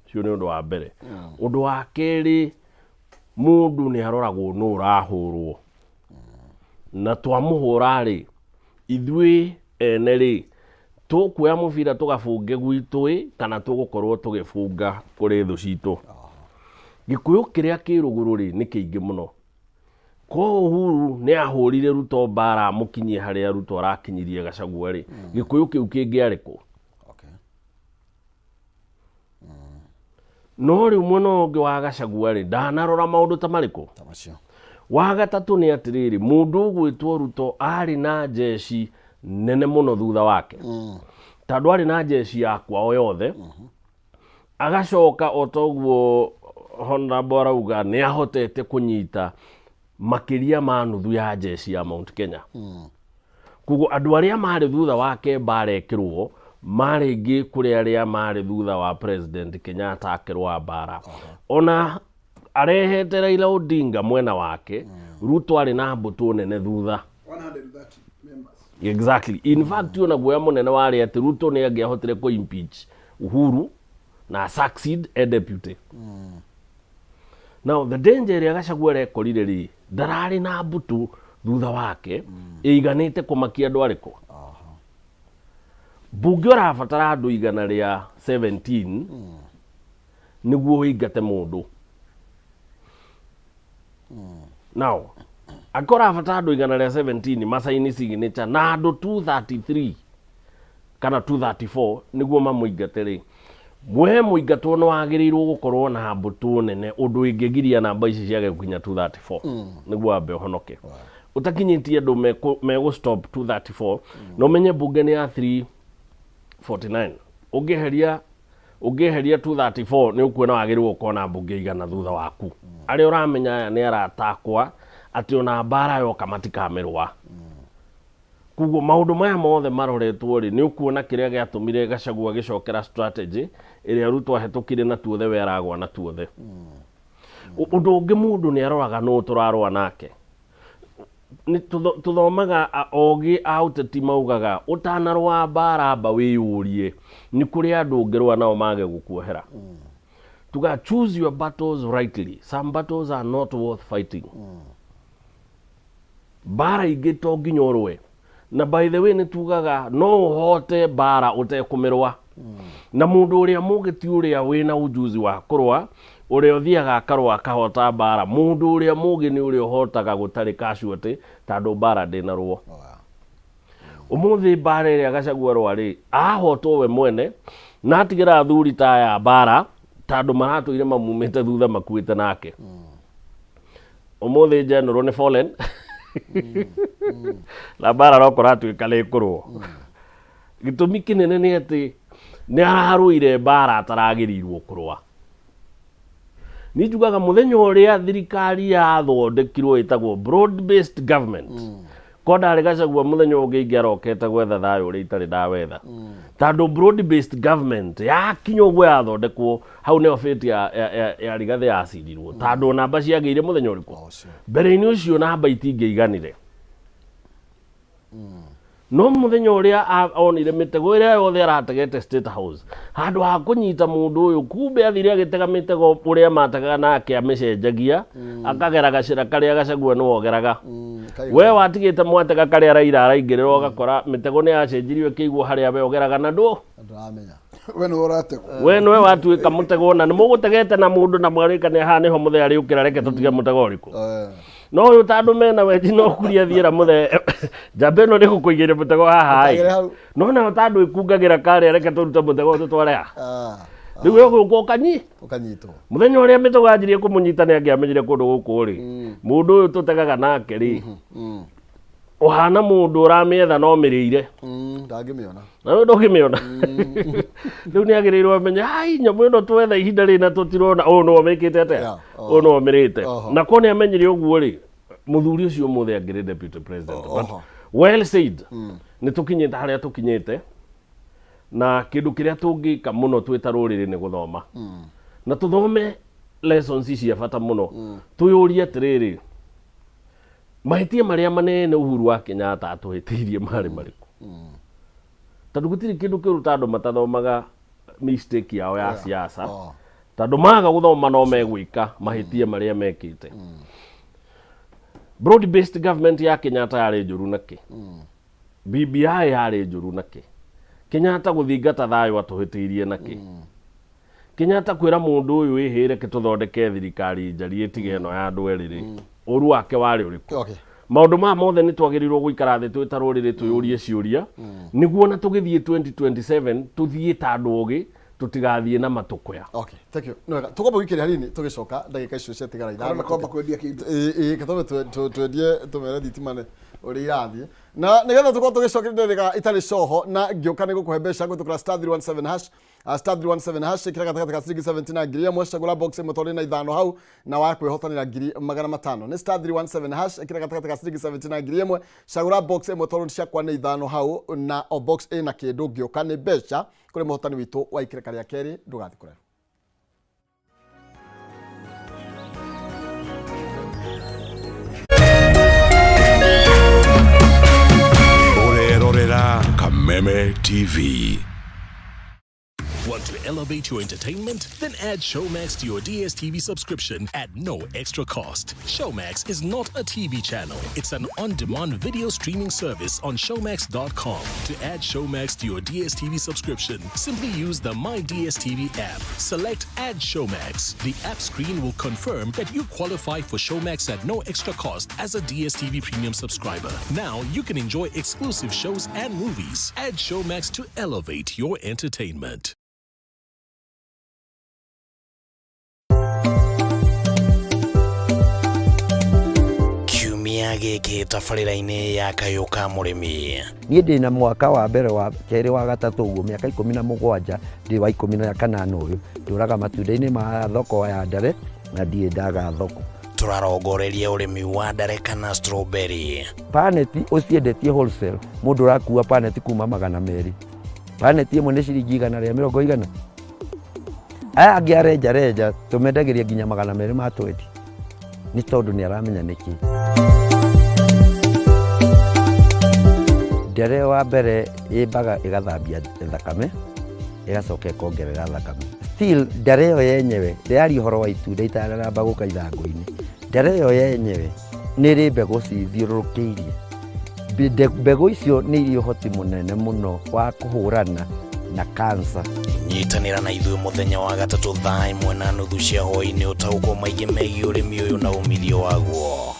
Ũcio nĩ ũndũ wa mbere. Ũndũ wa kerĩ, mũndũ nĩ aroragwo nũ ũrahũrwo. Na twamũhũra rĩ, ithuĩ ene rĩ, tũkuoya mũbira tũgabunge gwitũ ĩ, kana tũgũkorwo tũgĩbunga kũrĩ thũ citũ. Gĩkũyũ kĩrĩa kĩ rũgũrũ rĩ, nĩ kĩingĩ mũno. Ko Uhuru nĩ ahũrire Ruto mbara amũkinyie harĩa Ruto arakinyirie Gachagua rĩ, Gĩkũyũ kĩu kĩngĩarĩ kũ? No rĩu mwena ũyũ ũngĩ wa Gachagua rĩ, ndanarora maũndũ ta marĩkũ? Ta macio. Wa gatatũ nĩ atĩrĩrĩ, mũndũ ũgwĩtwo Ruto arĩ na njeci nene mũno thutha wake. Tondũ arĩ na njeci ya kwao yothe, agacoka o ta ũguo Honorable arauga nĩ ahotete kũnyita makĩria ma nuthu ya njeci ya Mount Kenya. Koguo andũ arĩa marĩ thutha wake mbara ĩkĩrũo marĩ aingĩ kũrĩ arĩa marĩ thutha wa President Kenyatta akĩrũa mbara. Ona arehete Raila Odinga mwena wake, Ruto arĩ na mbũtũ nene thutha. 130 members. Exactly. In fact, ona guoya mũnene warĩ atĩ Ruto nĩ angĩahotire kũ impeach Uhuru na succeed e deputy. Now the danger ĩrĩa Gachagua arekorire rĩ, ndararĩ na mbũtũ thutha wake ĩiganĩte kũmakia andũ arĩkũ. Mbunge ũrabatara andũ 117 nĩguo ũingate mũndũ. Now, angĩkorwo ũrabatara andũ 117 macaini signature na andũ 233 kana 234 nĩguo mamũingate rĩ, we mũingatwo nĩ wagĩrĩirwo gũkorwo na mbũtũ nene ũndũ ĩngĩgiria namba ici ciage gũkinya 234 nĩguo wambe ũhonoke. Ũtakinyĩtie andũ megũ stop 234 na ũmenye mbunge nĩ ya 349. Ũngĩeheria 234 nĩ ũkuona wagĩrĩirwo gũkorwo na mbunge 100 thutha waku. Arĩa ũramenya aya nĩ arata akwa atĩ ona mbara yoka matikamĩrũa. Koguo maũndũ maya mothe maroretwo rĩ, nĩ ũkuona kĩrĩa gĩatũmire Gachagua agĩcokera strategy ĩrĩa Ruto ahĩtũkire na tuothe we aragwa na tuothe. Ũndũ ũngĩ mũndũ nĩ aroraga nũ tũrarũa nake. Nĩ tũthomaga ogĩ a ũteti maugaga ũtanarũa mbara amba wĩyũrie nĩ kũrĩ andũ ũngĩrũa nao mage gũkuohera. Tuga choose your battles rightly. Some battles are not worth fighting. Mbara ingĩ to nginya ũrũe. Na by the way nĩ tugaga no ũhote mbara ũtekũmĩrũa. Na mũndũ ũrĩa mũgĩ ti ũrĩa wĩna ujuzi wa kũrũa, ũrĩa ũthiaga akarũa akahota mbara. Mũndũ ũrĩa mũgĩ nĩ ũrĩa ũhotaga gũtarĩ casualty tondũ mbara ndĩnarũo. Ũmũthĩ mbara ĩrĩa Gachagua arũa rĩ, ahotwo we mwene na atigĩra athuri ta aya mbara tondũ maratũire mamumĩte thutha makuĩte nake. Ũmũthĩ general nĩ fallen na mbara no kũratuĩka nĩ ĩkũrũo. Gĩtũmi kĩnene nĩ atĩ nĩ ararũire mbara ataragĩrĩirwo kũrũa. Niĩ njugaga mũthenya ũrĩa thirikari yathondekirwo ĩtagwo broad based government, ko ndarĩ Gachagua mũthenya ũngĩ ingĩarokete gwetha thayũ ũrĩa itarĩ ndawetha. Tondũ broad based government yakinya ũguo yathondekwo, hau nĩho fate ya Rigathĩ yacirirwo. Tondũ namba ciagĩire mũthenya ũrĩkũ? Mbere-inĩ ũcio namba itingĩiganire. No mũthenya ũrĩa onire mĩtego ĩrĩa yothe arategete State House, handũ ha kũnyita mũndũ ũyũ, kumbe athire agĩtega mĩtego ũrĩa mategaga nake amĩcenjagia, akagera gacĩra karĩa Gachagua nĩwe ũgeraga. We watigĩte mwatega karĩa Raila araingĩrĩra ũgakora mĩtego nĩ yacenjirio ĩkĩigwo harĩa we ũgeraga na ndũ. Ndũramenya. We nĩwe ũrategwo. We nĩwe watuĩka mũtego na nĩ mũgũtegete na mũndũ na mwarĩkania haha nĩho mũthee arĩũkĩra reke tũtige mũtego ũrĩkũ. No ũyũ tondũ mena wenji no kuria thiĩra mũthee njamba ĩno nĩ gũkũigĩire mũtego haha ĩ. No nayo tondũ ĩkungagĩra karĩa reke tũrute mũtego tũtware haha. Rĩu we ũgũka ũkanyi. Ũkanyitwo. Mũthenya ũrĩa mĩtego yanjirie kũmũnyita nĩ angĩamenyire kũndũ gũkũ rĩ. Mũndũ ũyũ tũtegaga nake rĩ. Ũhana mũndũ ũramĩetha no mĩrĩire. Ndangĩmĩona. Na rĩu ndũngĩmĩona. Rĩu nĩ agĩrĩirwo amenye, ai, nyamũ ĩno twetha ihinda rĩna tũtirona, ũyũ nĩwe ũmĩkĩte atĩa, ũyũ nĩwe ũmĩrĩte. Na korwo nĩ amenyire ũguo rĩ, mũthuri ũcio ũmũthĩ angĩrĩ deputy president. But well said, nĩ tũkinyĩte harĩa tũkinyĩte, na kĩndũ kĩrĩa tũngĩka mũno twĩ ta rũrĩrĩ nĩ gũthoma, na tũthome lessons cia bata mũno. Twĩyũrie atĩrĩrĩ, mahĩtia marĩa manene Uhuru wa Kenyatta atũhĩtĩirie marĩ marĩkũ? Tondũ gũtirĩ kĩndũ kĩũru ta andũ matathomaga mistake yao ya siasa, tondũ maga gũthoma no megwĩka mahĩtia marĩa mekĩte. Broad based government ya Kenyatta yarĩ njũru nakĩ? BBI yarĩ njũru nakĩ? Kenyatta gũthingata thayũ atũhĩtĩirie nakĩ? Kenyatta kwĩra mũndũ ũyũ wĩhĩre ke tũthondeke thirikari njariĩ ĩtige ĩno ya andũ erĩ rĩ, ũru wake warĩ ũrĩkũ? Maũndũ maya mothe nĩ twagĩrĩirwo gũikara thĩ twĩ ta rũrĩrĩ, twĩyũrie ciũria, nĩguo na tũgĩthiĩ 2027 tũthiĩ ta andũ ogĩ, tũtigathiĩ na matũkũya. Okay, thank you. Nĩ wega. Tũkwamba gwĩkĩra hanini, tũgĩcoka ndagĩka icio ciatigara ithano. Karona kwamba kwendia kĩndũ. Ĩĩ, ĩ, twambe twendie, tũmere thitima nĩ ũrĩa irathiĩ. Na nĩgetha tũkorwo tũgĩcokeria ndagĩka itarĩ coho, na ngĩũka nĩ gũkũhe mbeca gũtũkĩra *317#, *317#, ĩkĩra gatagatĩ ka ciringi 70 na 1000, cagũra box ĩmwe tondũ ĩna ithano hau, na wa kwĩhotanĩra 500,000. Nĩ *317#, ĩkĩra gatagatĩ ka ciringi 70 na 1000, cagũra box ĩmwe tondũ ciakwa nĩ ithano hau, na o box ĩna kĩndũ. Ngĩũka nĩ mbeca kũrĩ mũhotani witũ wa ikĩrĩka rĩa kerĩ. Ndũgathiĩ kũraihu. Ũrerorera Kameme TV. Want to elevate your entertainment? Then add Showmax to your DSTV subscription at no extra cost. Showmax is not a TV channel. It's an on-demand video streaming service on showmax.com. To add Showmax to your DSTV subscription, simply use the My DSTV app. Select Add Showmax. The app screen will confirm that you qualify for Showmax at no extra cost as a DSTV premium subscriber. Now you can enjoy exclusive shows and movies. Add Showmax to elevate your entertainment. Kiumia gĩkĩ tabarĩra-inĩ ya Kayũ ka Mũrĩmi. Niĩ ndĩ na mwaka wa mbere, wa kerĩ, wa gatatũ, ũguo mĩaka 17, ndĩ wa 18. Ũyũ ndũraga matunda-inĩ ma thoko ya ndare na ndirĩ ndaga thoko. Tũrarongoreria ũrĩmi wa ndare kana strawberry. Paneti ũciendetie wholesale, mũndũ ũrakua paneti kuma 200, paneti ĩmwe nĩ ciringi igana rĩa mĩrongo igana. Aya angĩ arenja renja tũmendagĩria nginya 220 nĩ tondũ nĩ aramenya nĩkĩ. Ndere wa mbere ĩmbaga ĩgathambia thakame, ĩgacoka ĩkongerera thakame. Still ndare ĩyo yenyewe, ndĩraria ũhoro wa itunda itanaramba gũka ithangũ-inĩ, ndare ĩyo yenyewe nĩ ĩrĩ mbegũ cithiũrũrũkĩirie. Mbegũ icio nĩ irĩ ũhoti mũnene mũno wa kũhũrana na cancer. Nyitanĩra na ithuĩ mũthenya wa gatatũ thaa 1:30 cia hwaĩ-inĩ, ũtaũkwo maingĩ megiĩ ũrĩmi ũyũ na umithio waguo.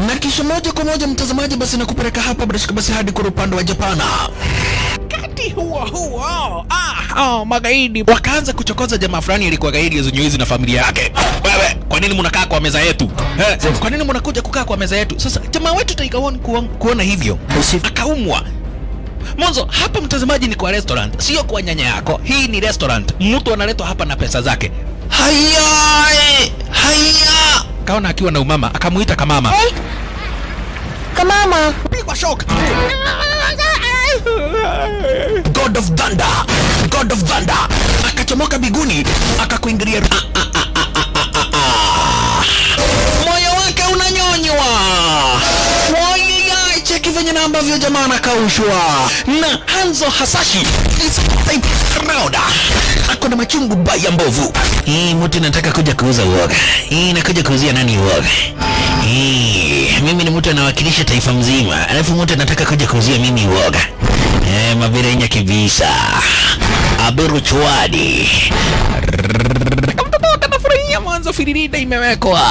Na kisha moja kwa moja, mtazamaji, basi nakupeleka hapa bila shaka basi hadi kule upande wa Japana. Wakati huo huo, oh, magaidi wakaanza kuchokoza jamaa fulani alikuwa gaidi ya na familia yake. Wewe, kwa nini mnakaa kwa meza yetu? Kwa nini mnakuja kukaa kwa meza yetu? Sasa jamaa wetu Tiger One kuona hivyo akaumwa. Mwanzo hapa, mtazamaji, ni kwa restaurant, sio kwa nyanya yako. Hii ni restaurant, mtu analetwa hapa na pesa zake. Haya, haya, kaona akiwa na umama, akamuita kamama. Hey. Kamama. Pigwa shock. God of Thunder, God of Thunder akachomoka biguni akakuingilia. Moyo wake unanyonywa. Wai, cheki venye na ambavyo jamaa anakaushwa na Hanzo Hasashi is type round. Ako na machungu baya mbovu. Hii mtu nataka kuja kuuza uoga. Hii nakuja kuuzia nani uoga? Hii mimi ni mtu anawakilisha taifa mzima, alafu mtu anataka kuja kuuzia mimi uoga. Mabirenya kibisa. Abiru chwadi. Mtoto anafurahia mwanzo, firirida imewekwa.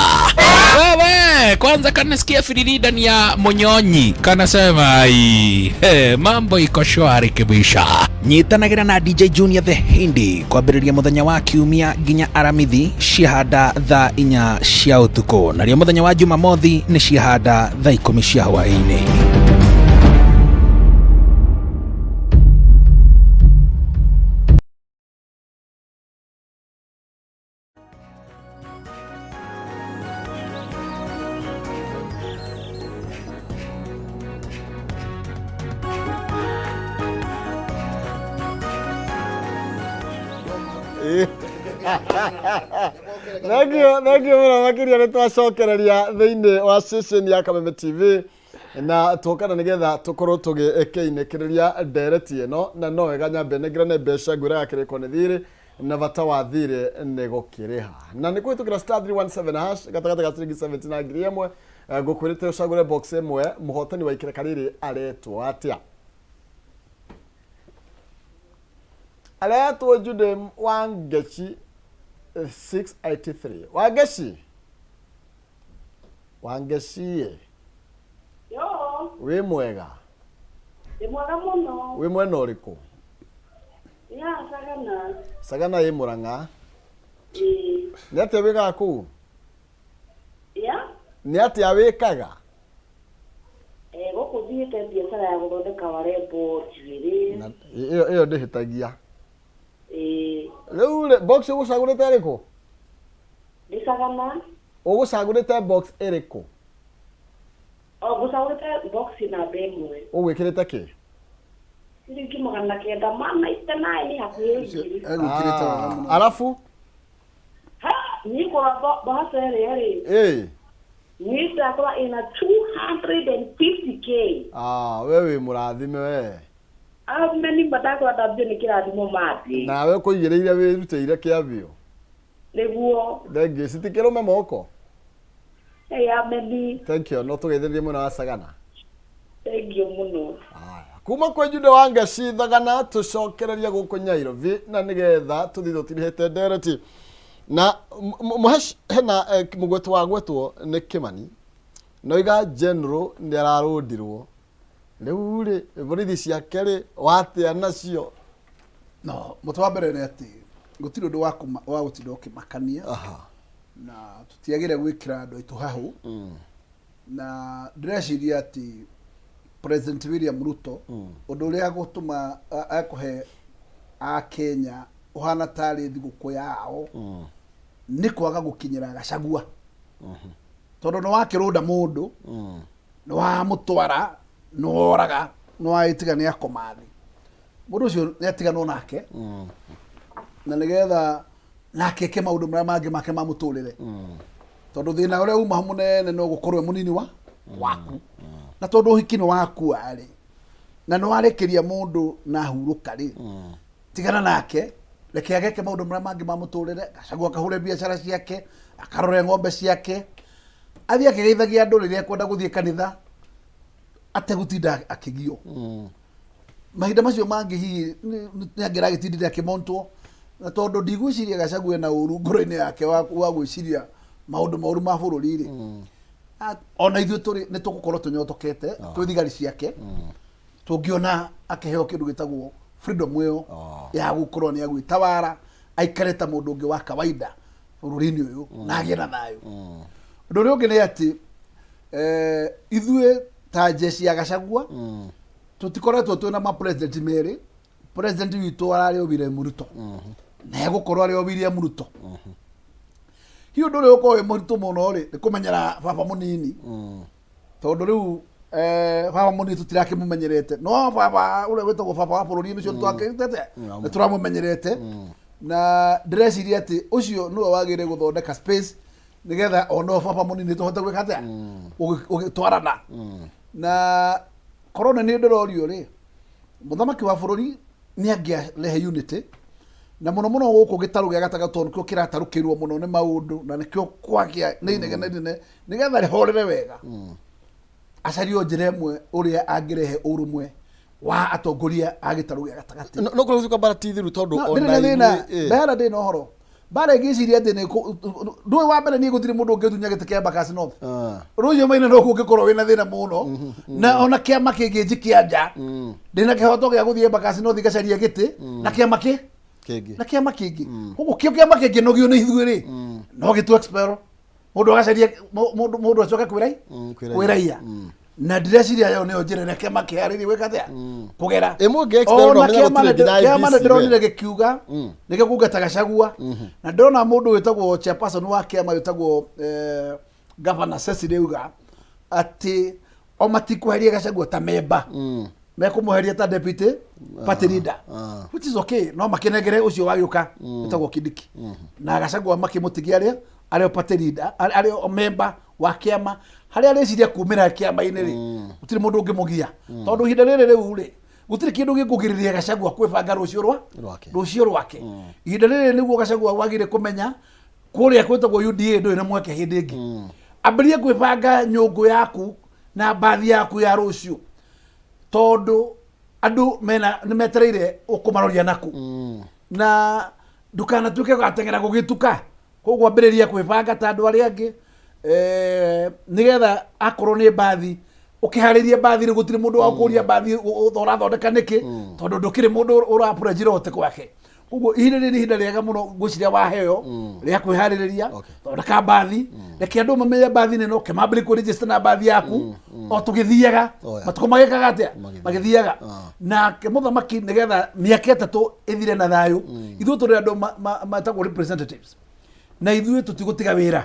Wewe Kwanza kanasikia firiri ndani ya munyonyi kanasema ai, mambo iko shwari kibisha. Nyitanagĩra na DJ Junior the Hindi kwambĩrĩria mũthenya wa kiumia nginya aramithi ciahanda thaa 4 cia ũtukũ, narĩo mũthenya wa Jumamothi nĩ ciahanda thaa 10 cia hwaĩ-inĩ. Thank you, thank you mũno makĩria. Nĩ twacokereria thĩinĩ wa station ya Kameme TV na tukana nĩgetha tũkorwo tũgĩkĩinĩkĩrĩria ndereti ĩno, na no wega nyambe nengerane mbeca ngwĩraga kĩrĩko nĩ thirĩ na bata wa thirĩ nĩ gũkĩrĩha, na nĩ kũhĩtũkĩra *317# gatagatĩ ga ciringi 70 na 1000. Ngũkwĩrĩte ũcagũre box ĩmwe. Mũhotani wa ikereka rĩrĩ aretwo atĩa? Aretwo Jude Wangeci 683. Wangeci, Wangeci. Yo, wĩ mwega? Ndĩ mwega mũno. Wĩ mwena ũrĩkũ? Ya Sagana. Sagana ĩ Mũrang'a? Ĩĩ. Nĩ atĩa wĩkaga kũu? Ya? Nĩ atĩa wĩkaga? Gũkũ thiĩte biacara ya gũthondeka warembo njuĩrĩ. Na ĩyo ndĩhĩtagia. Ĩĩ. Rĩu rĩ, box ũgũcagũrĩte ĩrĩkũ? Ndĩ Sagana. Ũgũcagũrĩte box ĩrĩkũ? O ngũcagũrĩte box namba 1. Ũgwĩkĩrĩte kĩ? Ciringi 999 hakuhĩ 1000. Ah, arabu? Ha, niĩ kũrora mboco ĩrĩa rĩ. Niĩ ndakora ĩna 250K. Ah, we wĩ mũrathime we. Ameni mandakora ndambio nĩ kĩrathimo mangĩ. Nawe ũkũigĩrĩire wĩrutĩire kĩa biũ. Nĩguo. Thengiũ, citikĩrũme moko. Ĩ ameni. Thank you. No tũgeithĩrĩrie mwena wa Sagana. Thank you mũno. Kuma kwĩ Jude wa Ngeci Thagana, tũcokererie gũkũ Nyairobi na nĩgetha tũthiĩ tũtirihĩte ndereti na mũhesh hena mũgwetwo wa gwetwo nĩ Kĩmani noiga general nĩ ararũndirwo. Rĩu rĩ, borithi ciake rĩ, watĩa nacio? No mũtwe wa mbere nĩ atĩ gũtirĩ ũndũ wa gũtinda ũkĩmakania, na tũtiagĩrĩire gwĩkĩra andũ aitũ hahũ, na ndĩreciria atĩ President William Ruto ũndũ ũrĩa gũtũma ekũhe Akenya ũhana tarĩ thigũkũ yao nĩ kwaga gũkinyĩra Gachagua, tondũ nĩ wakĩrũnda mũndũ, nĩ wamũtwara, nĩ woraga, nĩ wagĩtiga nĩ akoma thĩ, mũndũ ũcio nĩ atiganwo nake, na nĩgetha nake eke maũndũ marĩa mangĩ make ma mũtũrĩre, tondũ thĩna ũrĩa uma mũnene no gũkorwo e mũnini wa waku, na tondũ ũhiki nĩ wakua rĩ, na nĩ warĩkĩria mũndũ na hurũka rĩ, tigana nake, reke ageke maũndũ marĩa mangĩ ma mũtũrĩre. Gachagua akahũre biacara ciake, akarore ng'ombe ciake, athiĩ akĩgeithagia andũ rĩrĩa ekwenda gũthiĩ kanitha ategũtinda akĩgio. Mahinda macio mangĩ hihi nĩ angĩragĩtindire akĩmontwo, na tondũ ndigwĩciria Gachagua ena ũru ngoro-inĩ yake wa gwĩciria maũndũ moru ma bũrũri rĩ, ona ithuĩ tũrĩ nĩ tũgũkorwo tũnyotokete twĩ thigari ciake tũngĩona akĩheo kĩndũ gĩtagwo freedom ĩyo ya gũkorwo nĩ agwĩtawara, aikare ta mũndũ ũngĩ wa kawaida bũrũri-inĩ ũyũ na agĩe na thayũ. Ũndũ ũrĩa ũngĩ nĩ atĩ ithuĩ ta jeshi ya Gachagua tũtikoretwo twĩna ma president merĩ. President witũ ararĩ o William Ruto na egũkorwo arĩ o William Ruto. Hihi ũndũ ũrĩa ũkorwo wĩ mũritũ mũno rĩ, nĩ kũmenyera baba mũnini, tondũ rĩu baba mũnini tũtirakĩmũmenyerete, no baba ũrĩa wĩtagwo baba wa bũrũri ũcio twakĩtete nĩ tũramũmenyerete, na ndĩreciria atĩ ũcio nĩwe wagĩrĩire gũthondeka space nĩgetha ona baba mũnini tũhote gwĩka atĩa, gũgĩtwarana. Na korwo nĩ niĩ ndĩrorio rĩ, mũthamaki wa bũrũri nĩ angĩarehe unity, na mũno mũno gũkũ gĩtarũ gĩa gatagatĩ, tondũ nĩkĩo kĩratarũkĩrwo mũno nĩ maũndũ na nĩkĩo kwagĩa nĩ inegene inene, nĩgetha rĩhorere wega, acarie o njĩra ĩmwe ũrĩa angĩrehe ũrũmwe wa atongoria a gĩtarũ gĩa gatagatĩ. No kũrĩa gũtuĩka mbara ti thiru, tondũ No, ona ndĩrĩ na thĩna. ithuĩ, Ndayana ndĩ na ũhoro. Mbara ĩngĩciria atĩ nĩ ndũĩ wa mbere niĩ gũtirĩ mũndũ ũngĩtunya gĩtĩ kĩa Embakasi North. Rũciũ maina no kũngĩkorwo wĩna thĩna mũno na ona kĩama kĩngĩnjikia nja ndĩna kĩhoto gĩa gũthiĩ Embakasi North ngacaria gĩtĩ na kĩama kĩ Kĩngĩ. Na kĩama kĩngĩ. Koguo kĩo kĩama kĩngĩnogio nĩ ithuĩ rĩ, no gĩtu expel mũndũ agacaria mũndũ acoke kwĩ kwĩ kwĩ raia. Na ndĩreciria ĩyo nĩyo njĩra ĩrĩa kĩama kĩharĩrie gwĩka atĩa kũgera. Ĩ mũngĩ expel Ona no menya kĩama gũtirĩ nginya kĩama IEBC nĩndĩronire we. gĩkiuga nĩkĩo kungata Gachagua, na ndĩrona mũndũ wĩtagwo chairperson wa kĩama wĩtagwo Governor Cecily auga atĩ o matikweheria Gachagua ta member, mekũmweheria ta deputy party leader, which is okay. No makinengere ũcio wagĩũka wĩtagwo Kindiki, na Gachagua makĩmũtigia arĩa arĩ o party leader, arĩ o member wa kĩama harĩa arĩciria kumĩra kĩama-inĩ rĩ, gũtirĩ mũndũ ũngĩmũgia, tondũ ihinda rĩrĩ rĩu rĩ gũtirĩ kĩndũ gĩkũgirĩrĩria Gachagua kwĩbanga rũciũ rwa Rwake. Rũciũ rwake. Ihinda rĩrĩ nĩguo Gachagua wagĩrĩire kũmenya kũrĩa kwĩtagwo UDA ndũrĩ na mweke hĩndĩ ĩngĩ. Ambĩrĩrie kwĩbanga nyũngũ yaku na mbathi yaku ya rũciũ, tondũ andũ mena nĩ metereire ũkũmaroria naku, na ndũkanatuĩke gateng'era gũgĩtuka. Koguo ambĩrĩria kwĩbanga ta andũ arĩa angĩ, nĩgetha akorwo nĩ mbathi ũkĩharĩria mbathi rĩ, gũtirĩ mũndũ wa kũria mbathi ũrathondeka nĩkĩ, tondũ ndũkĩrĩ mũndũ ũrapurejira ũte gwake. Koguo ihinda rĩrĩ nĩ ihinda rĩega mũno ngwĩciria waheo rĩa kwĩharĩrĩria. Thondeka mbathi, reke andũ mamenye mbathi nĩ no kĩmambĩrĩrie kwĩregister na mbathi yaku o tũgĩthiaga. Matukũ magĩkaga atĩa? Magĩthiaga nake mũthamaki, nĩgetha mĩaka 3 ĩthire na thayũ. Ithuĩ tũrĩ andũ metagwo representatives, na ithuĩ tũtigũtiga wĩra.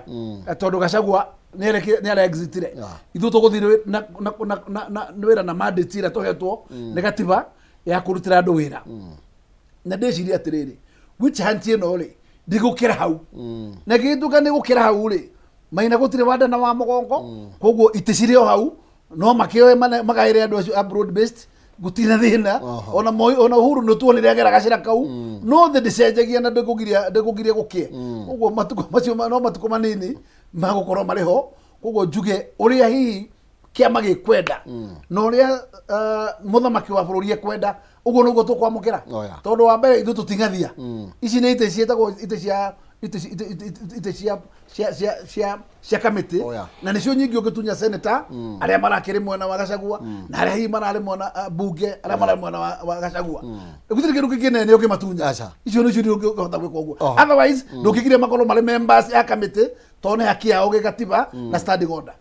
Tondũ Gachagua nĩ arexitire, ithuĩ tũgũthiĩ na wĩra na mandate ĩrĩa tũhetwo nĩ gatiba ya kũrutĩra andũ wĩra. Na ndĩciria atĩrĩrĩ, witch hunt ĩno rĩ ndĩgũkĩra hau, na gĩgĩtuĩka nĩ gũkĩra hau rĩ, maina gũtirĩ wanda na wa mũgongo. Koguo itĩ cirĩ o hau, no makĩoe magaĩre andũ acio a broad based, gũtirĩ na thĩna. Ona Moi ona Uhuru nĩ tuonire agera gacĩra kau, no thĩ ndĩcenjagia na ndĩkũgiria gũkĩe. Koguo matukũ macio no matukũ manini magũkorwo marĩ ho. Koguo njuge ũrĩa hihi kĩama gĩkwenda na ũrĩa mũthamaki wa bũrũri ekwenda, ũguo nĩguo tũkwamũkĩra. Tondũ wa mbere ithuĩ tũting'athia ici nĩ itĩ ciĩtagwo itĩ cia itĩ itĩ itĩ itĩ cia cia cia cia cia kamĩtĩ, na nĩcio nyingĩ ũngĩtunya seneta arĩa marakĩrĩ mwena wa Gachagua na arĩa hihi mararĩ mwena bunge arĩa mararĩ mwena wa Gachagua, gũtirĩ kĩndũ kĩngĩ nene ũngĩmatunya. Icio nĩcio nĩ ũngĩhota gwĩka ũguo. Otherwise ndũngĩgiria makorwo marĩ members ya kamĩtĩ, tondũ nĩ haki yao gĩgatiba na standing order.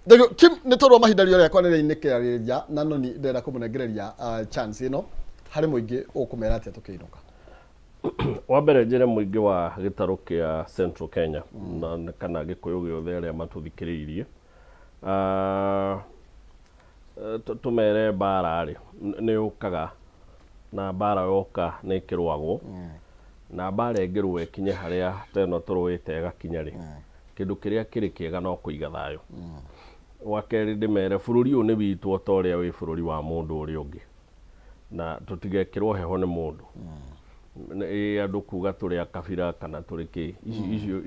Thengiũ Kim, nĩ tondũ wa mahinda rĩo rĩakwa nĩ rĩinĩkĩrĩria na noni ndĩrenda kũmũnengereria chance ĩno harĩ mũingĩ, ũkũmera atĩa tũkĩinũka? Wa mbere njĩre mũingĩ wa gĩtarũ kĩa Central Kenya na kana Gĩkũyũ gĩothe arĩa matũthikĩrĩirie, tũmere mbara rĩ nĩ yũkaga, na mbara yoka nĩ ĩkĩrũagwo, na mbara ĩngĩrũa ĩkinye harĩa ta ĩno tũrũĩte ĩgakinya rĩ, kĩndũ kĩrĩa kĩrĩ kĩega no kũiga thayũ. Wa kerĩ ndĩmere bũrũri ũyũ nĩ witũ o ta ũrĩa wĩ bũrũri wa mũndũ ũrĩa ũngĩ, na tũtigekĩrwo heho nĩ mũndũ. Ĩ andũ kuga tũrĩ a kabira kana tũrĩ kĩ,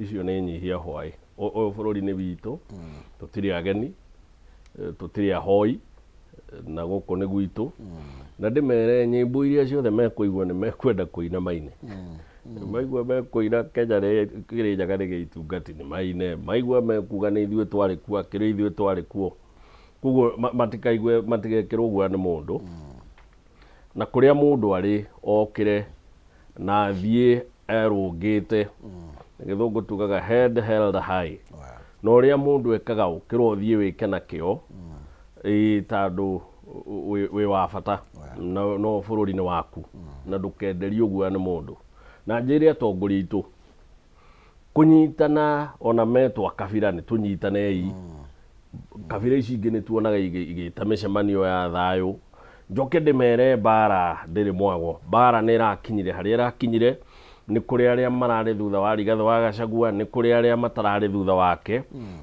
icio nĩ nyihia hwaĩ. Ũyũ bũrũri nĩ witũ, tũtirĩ ageni, tũtirĩ ahoi, na gũkũ nĩ gwitũ. Na ndĩmere nyĩmbo iria ciothe mekũigua nĩ mekwenda kũina maine, maigua mekũina Kenya nĩ Kĩrĩnyaga nĩ gĩitungati nĩ maine, maigua mekuga nĩ ithuĩ twarĩ kuo, akĩrĩ ithuĩ twarĩ kuo. Koguo matikaigue, matigekĩrwo guoya nĩ mũndũ, na kũrĩa mũndũ arĩ okĩre na athiĩ erũngĩte. Na gĩthũngũ tugaga head held high, na ũrĩa mũndũ ekaga ũkĩra ũthiĩ wĩke na kĩo, ĩĩ, tondũ wĩ wa bata na no bũrũri nĩ waku, na ndũkenderio guoya nĩ mũndũ. Na njĩre atongoria aitũ kũnyitana, ona metwo a kabira nĩ tũnyitanei. Kabira ici ingĩ nĩ tuonaga igĩta mĩcemanio ya thayũ. Njoke ndĩmere mbara ndĩrĩ mwago. Mbara nĩ ĩrakinyire harĩa ĩrakinyire, nĩ kũrĩ arĩa mararĩ thutha wa Rigathĩ wa Gachagua, nĩ kũrĩ arĩa matararĩ thutha wake.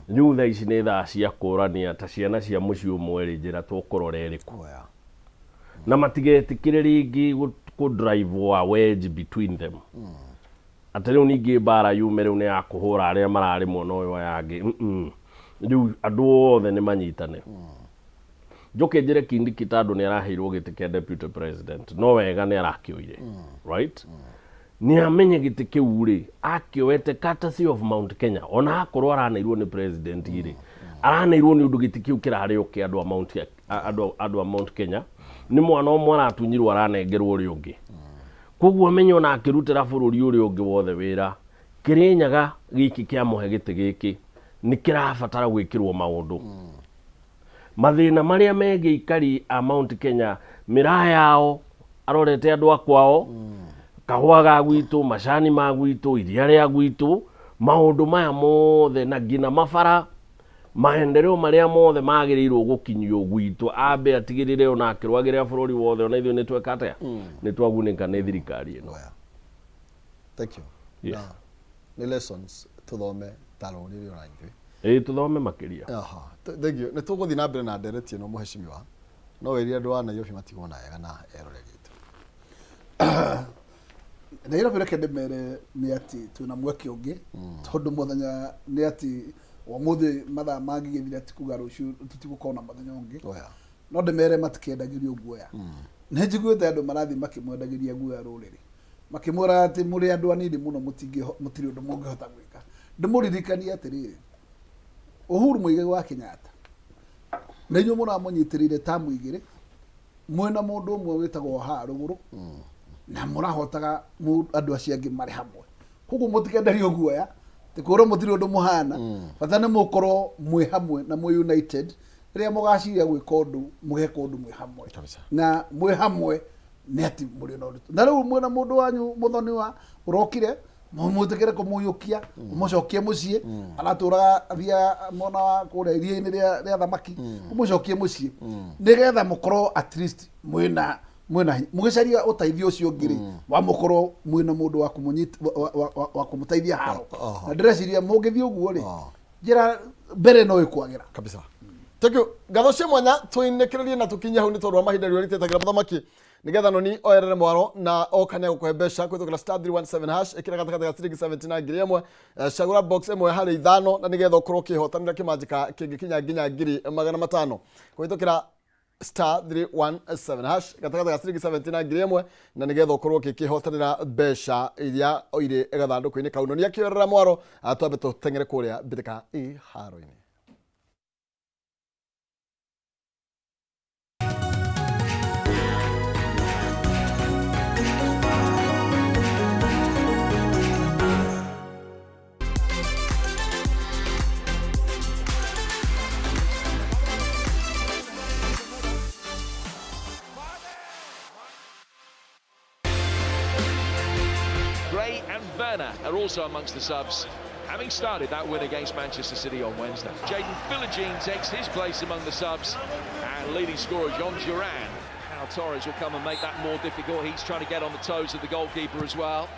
Rĩu thaa ici nĩ thaa cia kũrania ta ciana cia mũciĩ ũmwe rĩ, njĩra tũkũrora ĩrĩkũ, na matigetĩkĩre rĩngĩ kũ drive a wedge between them, atĩ rĩu ningĩ mbara yume rĩu nĩ ya kũhũra arĩa mararĩ mwena ũyũ aya angĩ. Rĩu andũ othe nĩ manyitane. Njoke njĩre Kindiki, tondũ nĩ araheirwo gĩtĩ kĩa deputy president, no wega nĩ arakĩoire, right? Nĩ amenye gĩtĩ kĩu rĩ akĩoete courtesy of Mount Kenya, ona akorwo araneirwo nĩ president rĩ, araneirwo nĩ ũndũ gĩtĩ kĩu kĩrarĩ o kĩa andũ a Mount andũ a Mount Kenya. Nĩ mwana ũmwe aratunyirwo aranengerwo ũrĩa ũngĩ. Koguo amenye ona akĩrutĩra bũrũri ũrĩa ũngĩ wothe wĩra, Kĩrĩnyaga gĩkĩ kĩamũhe gĩtĩ gĩkĩ nĩ kĩrabatara gwĩkĩrwo maũndũ. Mathĩna marĩa megiĩ aikari a Mount Kenya, mĩraa yao, arorete andũ a kwao, kahũa ga gwitũ, macani ma gwitũ, iria rĩa gwitũ, maũndũ maya mothe na nginya mabara, maendeleo marĩa mothe magĩrĩirwo gũkinyio gwitũ, ambe atigĩrĩre ona akĩrũagĩrĩra bũrũri wothe ona ithuĩ nĩ tweka atĩa, nĩ twagunĩka nĩ thirikari ĩno. Thank you. Yes. Na nĩ lessons tũthome ta rũrĩrĩ ona ithuĩ. Ĩĩ tũthome makĩria. Aha. Thank you. Nĩ tũgũthiĩ na mbere na ndereti ĩno mũhecimiwa. No wĩrire andũ a Nairobi matigwo na wega na eroreri aitũ. Nairobi reke ndĩmere nĩ atĩ twĩna mweke ũngĩ, tondũ mũthenya nĩ atĩ ũmũthĩ mathaa mangĩgĩthira ti kuga rũciũ tũtigũkorwo na mũthenya ũngĩ. Oh, yeah. No ndĩmere matikendagĩrio guoya. Nĩ njiguĩte andũ marathiĩ makĩmwendagĩria guoya rũrĩrĩ, makĩmwĩra atĩ mũrĩ andũ anini mũno, mũtirĩ ũndũ mũngĩhota gwĩka. Ndĩmũririkanie atĩrĩrĩ, Uhuru Muigai wa Kenyatta na inyuĩ mũramũnyitĩrĩire tamu igĩrĩ, mwĩna mũndũ ũmwe wĩtagwo haha rũgũrũ, na mũrahotaga andũ acio angĩ marĩ hamwe. Koguo mũtikenderio guoya ti kwĩrwo mũtirĩ ũndũ mũhana, bata nĩ mũkorwo mwĩ hamwe na mwĩ united. Rĩrĩa mũgaciria gwĩka ũndũ, mũgeka ũndũ mwĩ hamwe, na mwĩ hamwe nĩ atĩ mũrĩ na ũritũ. Na rĩu mwĩna mũndũ wanyu mũthoni wa ũrokire, mũmwĩtĩkĩre kũmũiyũkia, mũmũcokie mũciĩ. Aratũraga athiaga mwena wa kũrĩa iria-inĩ rĩa thamaki, mũmũcokie mũciĩ nĩgetha mũkorwo at least mwĩna hinya mũgĩcaria ũteithio ũcio ũngĩ rĩ, wa mũkorwo mwĩna mũndũ wa kũmũnyita, wa kũmũteithia haro. Na ndĩreciria mũngĩthiĩ ũguo rĩ, njĩra mbere no ĩkwagĩra kabisa. Thank you. Ngatho cia mwanya tũinĩkĩrĩrie na tũkinye hau nĩ tondũ wa mahinda rĩrĩa rĩtetagĩra mũthamaki nigetha noni oyerere mwaro na oka nĩ agũkũhe mbeca kũhĩtũkĩra star 317 hash, ĩkĩra gatagatĩ ga ciringi 79 ngiri ĩmwe, cagũra box ĩmwe harĩ ithano na nĩgetha ũkorwo ũkĩhotanĩra kĩmanjĩka kĩngĩkinya nginya 500,000 kũhĩtũkĩra star 317 hash, gatagatĩ ga ciringi 79 ngiri ĩmwe na nĩgetha ũkorwo ũgĩkĩhotanĩra mbeca iria irĩ gathandũkũ-inĩ kau. Noni akĩoerera mwaro, twambe tũteng'ere kũrĩa mbĩtĩka iharo-inĩ. Gray and Werner are also amongst the subs, having started that win against Manchester City on Wednesday. Jaden Philogene takes his place among the subs, and leading scorer John Duran. Now Torres will come and make that more difficult. He's trying to get on the toes of the goalkeeper as well.